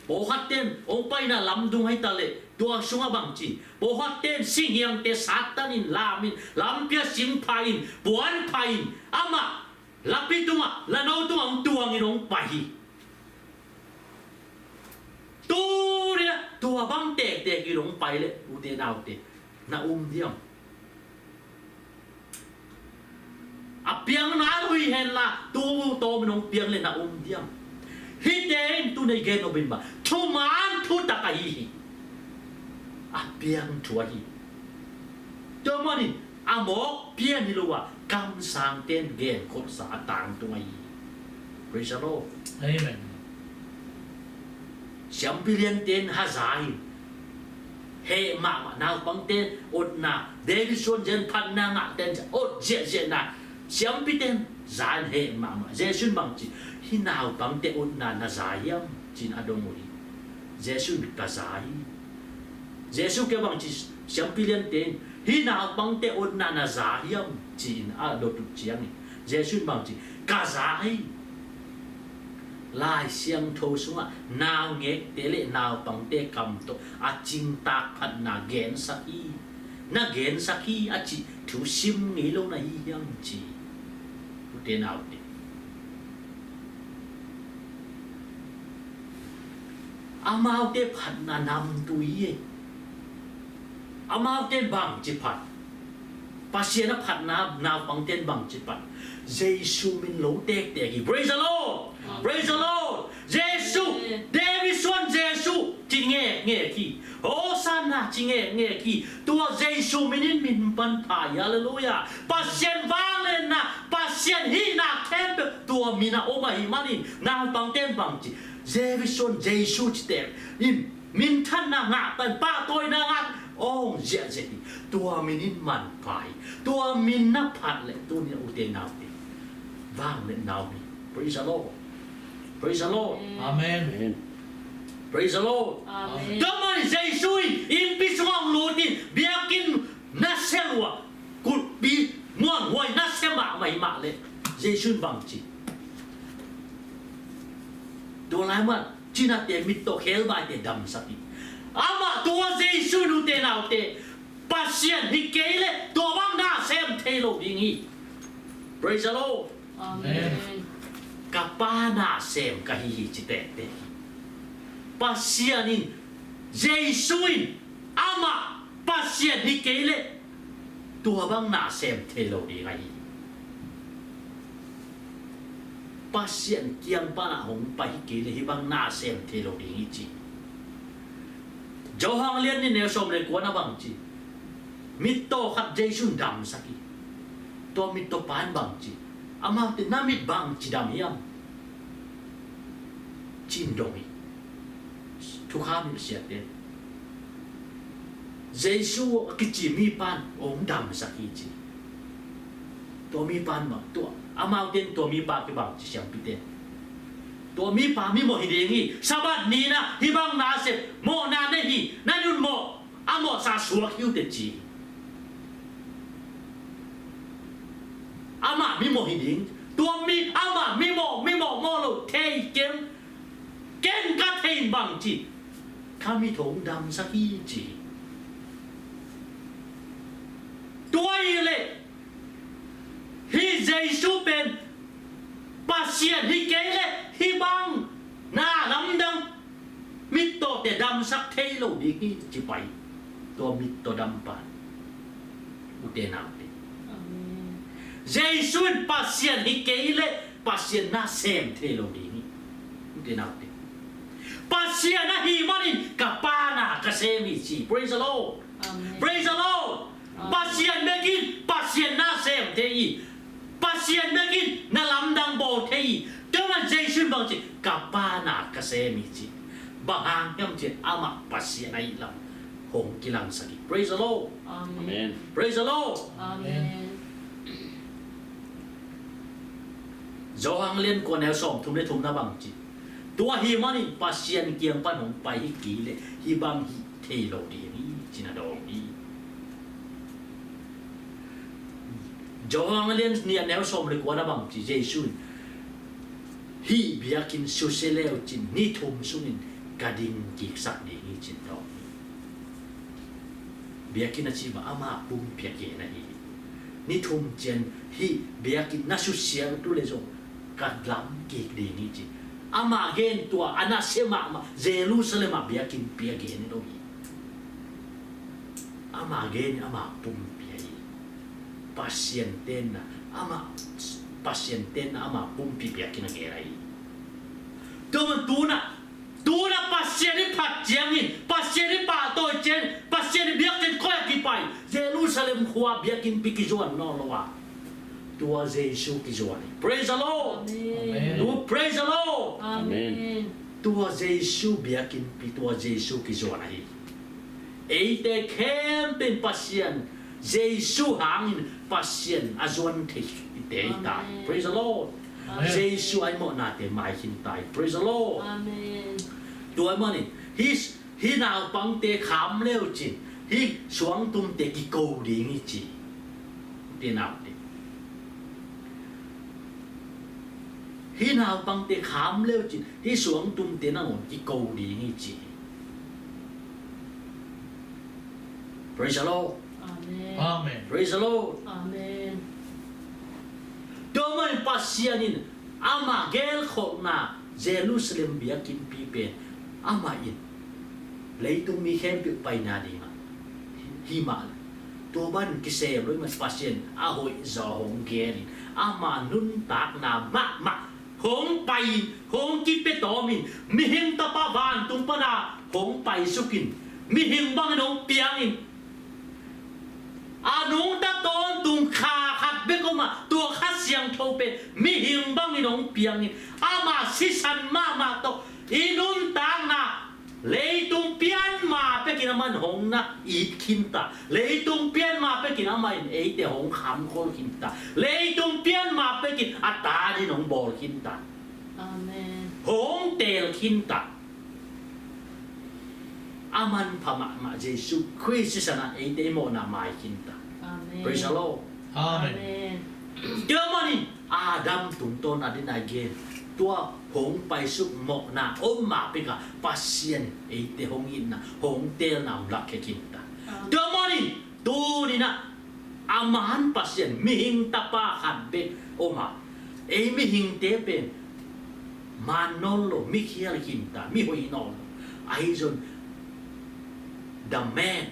Pawlkhatte in hong paina lamdung ahi ta leh, tua sungah bangci, pawlkhatte in singhiangte Satan in lamin, lampi ah sing pha-in, puan pha-in, amah lapi tungah, lano tungah hong tuangin hong pai hi. Tuni-in ah tua bang tektek in hong pai leh, ute naute, na um diam? A piang nai uh hi henla, tu tawmin hong piang leh na um diam? Hihte in tuni-in gen nop in bang, thuman thutak ahi hi. A piang thu ahi. Tua manin a mawk pian hi lo a, kamsangte in genkholhsa a tangtung ahi hi. Praise the Lord. Amen. Siampi liante in haza in, heh mahmah, naupangte in otna, David suan Jesu in phatna ngahte in ot ziahziahna, siampite in za in heh mahmah. Jesu in bangci, hih naupangte otna na za hiam, ci-in a dong uh hi. Jesu in ka za hi. Jesu kiang bangci, siampi liante in, hih naupangte otna na za hiam, ci-in a dot uh ciangin, Jesu in bangci, ka za hi. Lai Siangtho sungah naungekte le naupangte kam tawh a cingtak phatna gensak hi, na gensak hi a cih thu sim ngei lo na hi hiam ci. Ute naute, amaute phatna namtui hi. Amaute bangci phat? Pasian a phatna naupangte in bangci phat? Jesu min lo tektek hi. Praise the Lord. Amen. Praise the Lord. Jesu. Amen. David suan Jesu ci ngekngek hi. Hosanna ci ngekngek hi. Tua Jesu min in min pan pha hi. Halleluiah. Pasian vangliatna, Pasian hihna khempeuh tua min a om ahih manin naupangte in bangci, David suan Jesu ci tek in minthanna ngah tan, pahtawina ngah tan, awng ziahziah hi. Tua min in manpha hi. Tua min na phat leh tuni a ute naute, vangliatna om hi. Praise the Lord. Praise the Lord. Amen. Amen. Praise the Lord. Amen. Tua manin Jesu in innpi sungah hong lut in biakinn nasem uh a, kulhpi muanhuai nasem mahmah hi mah leh Jesu in bangci? Tua lai mah cinate, mittaw, khebaite damsak hi. Amah tua Jesu in, ute naute, Pasian hi kei leh tua bang na sem thei lo ding hi. Praise the Lord. Amen. Ka Pa na sem ka hi hi ci tektek hi. Pasian in, Jesu in, amah Pasian hi kei leh tua bang na sem thei lo ding ahi. Pasian kiang panah hong pai hi kei leh hih bang na sem thei lo ding hi ci. Johan lian nih neu sawm le kua na bangci? Mittaw khat Jesu in damsak hi. Tua mittaw pa in bangci? Amaute, na mit bangci dam hiam? Ci-in dong hi. Thukham hilhsiate, Jesu a kici mipa in hong damsak hi ci. Tua mipa in bang, tua, amaute in tua mipa kibang ci, siampite, tua mipa mimawh hi ding hi. Sabbath ni-in ah hih bang na sem, mawhna nei hi, na nunmawh a mawhsa suak hi uh teh ci. Amah mimawh hi ding. Tua mi, amah mimawh, mimawh mawh lo thei keng. Ken ka thei in bangci? Ka mit hong damsak hi ci. Tua hi leh hih Jesu pen Pasian hi kei leh hih bang na lamdang mittawte damsak thei lo ding hi ci pai. Tua mittaw dampa, ute naute, Amen. Jesu in Pasian hi kei leh Pasian na sem thei lo ding hi. Ute naute, Pasian ahih manin ka Pa na ka sem hi ci. Praise the Lord. Amen. Praise the Lord. Amen. Pasian bekin Pasian na sem thei hi. Pasian bekin na lamdang bawl thei hi. Tua man Jesu in bangci? Ka Pa na ka sem hi ci. Bang hang hiam cih leh amah Pasian ahih lam hong kilangsak hi. Praise the Lord. Amen. Amen. Praise the Lord. Amen. Johan lian kua neu sawmthum le thum na bangci? Tua ahih manin Pasian kiang pan hong pai hi kei leh hih bang hih thei lo ding hi ci-in a dawng hi. Johan lian nih neu sawm le kua na bangci? Jesu in, hih biakinn susia le uh cin ni thum sungin ka ding kiksak ding hi ci-in dawng hi. Biakinn a cih mah ama pumpi a gen ahi hi. Ni thum ciang hih biakinn na susia uh leh zong ka lam kik ding hi ci. Ama gen tua a nasia mahmah Jerusalem ah biakinnpi a gen hi lo hi. Ama gen hi, ama pumpi ahi hi. Pasian tenna, ama, Pasian tenna ama pumpi biakinn a gen ahi hi. Tua man tu-in ah, tu-in ah Pasian i phat ciangin, Pasian i pahtawi ciangin, Pasian i biakinn koi a kipai? Jerusalem khua biakinnpi kizuan nawn lo a, tua Jesu kizuan hi. Praise the Lord. Amen. Amen. Tu, praise the Lord. Amen. Amen. Tua Jesu biakinnpi, tua Jesu kizuan ahi hi. Eite khempeuh in Pasian, Jesu hangin Pasian a zuan theite hi ta hi. Amen. Praise the Lord. Amen. Jesu a i mawhnate mai khin ta hi. Praise the Lord. Amen. Tua ahih manin hih, hih naupangte kham le uh cin, hih suangtumte kiko ding hi ci. Ute naute, Hih naupangte kham leucin hih suangtumte nangawn kiko ding hi ci hi. Praise the Lord. Amen. Amen. Praise the Lord. Amen. Tua manin Pasian in ama gelkholhna Jerusalem biakinnpi pen amah in leitung mi khempeuh paina dingah hi mah le, tua ban kisem lo i man Pasian a hoih zaw hong gelin ama nuntakna mahmah hong pai-in, hong kipia tawmin, mihing tapa vantung pana hong paisukin, mihing bangin hong piangin, a nungta tawntung kha khat bek om a, tua Kha Siangtho pen mihing bangin hong piangin, ama sisan mahmah tawh i nuntakna leitung pian ma pekin amah in hong na it khinta. Leitung pian ma pekin amah in eite hong khamkhol khinta. Leitung pian ma pekin a ta dingin hong bawl khinta. Amen. Hong teel khinta. A manpha mahmah Jesu Khrist sisan ah eite i mawhna mai khinta. Amen. Praise the Lord. Amen. Amen. Tua manin Adam tungtawn a dingin a gen, tua hong paisuk mawhna om ma peka Pasian eite hong itna, hong teelna hong lakkhia khinta. Amen. Tua manin tuninah a man Pasian mihing tapa khat bek om a, ei mihingte pen man nawn lo, mikhial khinta, mihoih nawn lo. Ahi zong the man,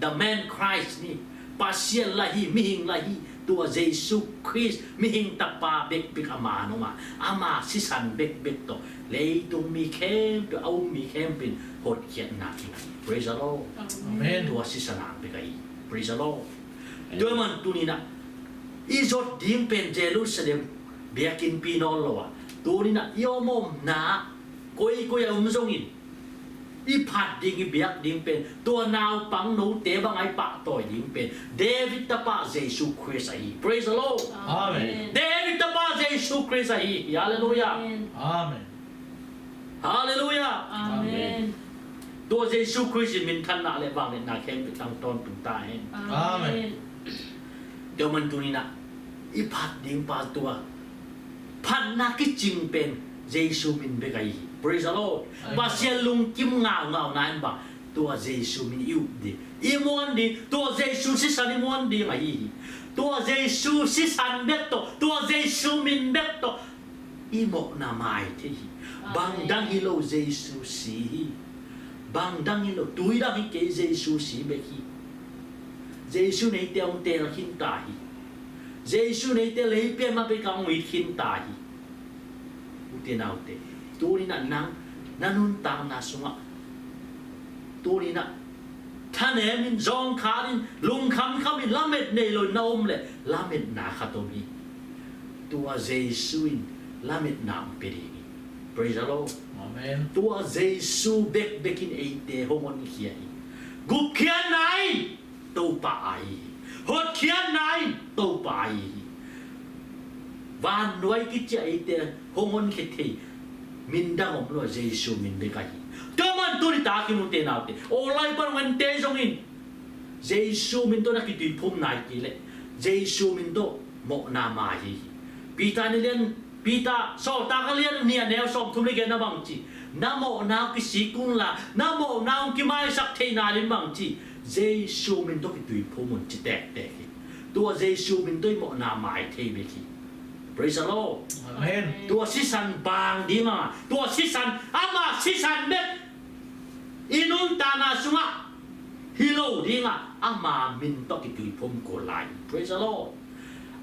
the man Christ ni, Pasian la hi, mihing la hi, tua Jesu Khrist mihing tapa bekbek a man om a, ama sisan bekbek tawh leitung mi khempeuh, a um mi khempeuh in hotkhiatna kinga hi. Praise the Lord. Amen. Tua sisan ang bek ahi. Praise the Lord. Tua man tuninah i zot ding pen Jerusalem biakinnpi nawn lo a, tuninah i omomna koikoi a om zongin i phat ding, i biak ding pen, tua naupang note bang a i pahtawi ding pen David tapa Jesu Khrist ahi. Praise the Lord. Amen. David tapa Jesu Khrist ahi. Hallelujah. Amen. Amen. Hallelujah. Amen. Tua Jesu Khrist in minthanna le vangliatna khempeuh tang tawntung ta hen. Amen. Amen. Tua man tuninah i phat ding pa tua phatna kicing pen Jesu min bek ahi hi. Praise the Lord. Amen. Pasian lungkim ngaungauna in bang tua Jesu min i up ding, i muan ding, tua Jesu sisan i muan ding ahi hi. Tua Jesu sisan bek tawh, tua Jesu min bek tawh i mawhna mai thei hi. Amen. Bang dang hi lo Jesu si hi. Bang dang hi lo, tui dang hi kei, Jesu si bek hi. Jesu neite hong teel khinta hi. Jesu neite lei pian ma peka hong it khinta hi. Ute naute, tuninah nang na nuntakna sungah tuninah thanemin, zawngkhatin, lungkhamkhamin, lamet nei loin na om le lametna khat om hi. Tua Jesu in lametna hong pia ding hi. Praise the Lord. Amen. Tua Jesu bekbek in eite hong honkhia hi. Gupkhiatna in Topa ahi hi. Hotkhiatna in Topa ahi hi. Vannuai kici a eite hong honkhia thei min dang om lo a, Jesu min bek ahi. Tua man tuni takin ute naute, awlai pan hong ente zongin Jesu min tawh na kituiphum nai kei leh Jesu min tawh mawhna mai hi. Peter ni lian, Peter, Sawltak a lian nih a neu sawmthum le giat na bang ci? Na mawhna uh kisik unla, na mawhna uh kimaisak theihna ding bang ci? Jesu min tawh kituiphum un ci tektek hi. Tua Jesu min tawh i mawhna mai thei bek hi. Praise the Lord. Amen. Tua sisan bang ding a, tua sisan, ama sisan bek i nuntakna sungah hi lo dingah ama min tawh kituiphum kul lai. Praise the Lord.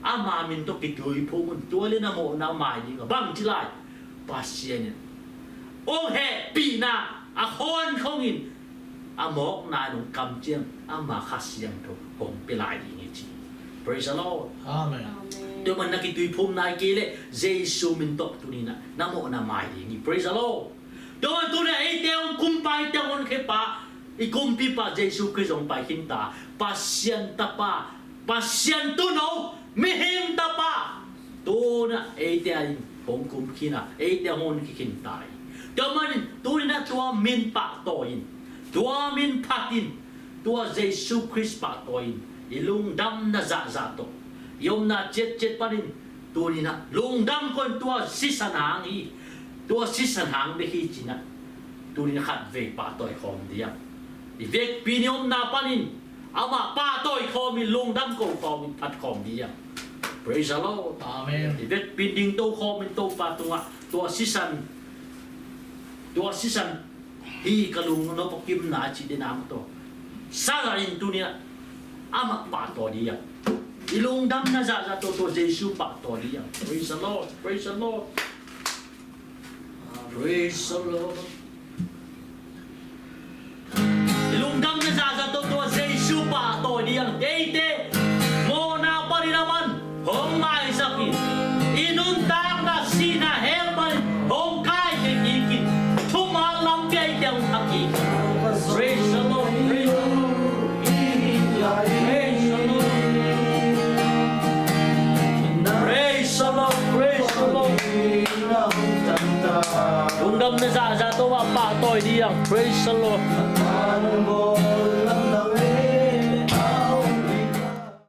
Ama min tawh kituiphum un, tua le na mawhna mai dingah bang ci lai? Pasian in hong hehpihna a khawnkhong in a mawkna in hong kamciam ama Kha Siangtho hong pia lai ding hi ci. Praise the Lord. Amen. Amen. Tua man na kituiphum nai kei leh Jesu min tawh tuninah na mawhna mai ding hi. Praise the Lord. Tua man tuninah eite hong kumpa, eite hong honkhia pa, i kumpipa Jesu Khrist hong pai khinta. Pasian Tapa, Pasian Tuuno, mihing Tapa, tuninah eite a in hong kum khin a, eite hong honkhia khinta hi. Tua manin tuninah tua min pahtawi in, tua min phat in, tua Jesu Khrist pahtawi in, i lungdamna zahzah tawh, i omna ciatciat panin Tuni-in ah lungdam ko in, tua sisan hang hi. Tua sisan hang bek hi ci-in ah tuni-in ah khatvei pahtawi khawm ding. I vekpi-in i omna panin amah pahtawi khawm in, lungdam ko khawm in, phat khawm ding. Praise the Lord. Amen. I vekpi-in dingto khawm in Topa tungah tua sisan, tua sisan hi ka lungnop a kimna ci dena mah tawh sa zah in tuni-in ah amah pahtawi ding. I lungdamna zahzah tawh tua Jesu pahtawi ding. Praise the Lord. Praise the Lord. Praise the Lord. I lungdamna zahzah tawh tua Jesu pahtawi ding. Eite mawhna panin aman hong maisak in, i nuntakna sihna hell panin hong kaikhia kik in, thuman lampi ah eite hong thak kik in. Praise the Lord. Praise the Lord. Praise the Lord. Praise the Lord. Praise the Lord. Lungdamna zahzah tawh amah pahtawi ding. Praise the Lord.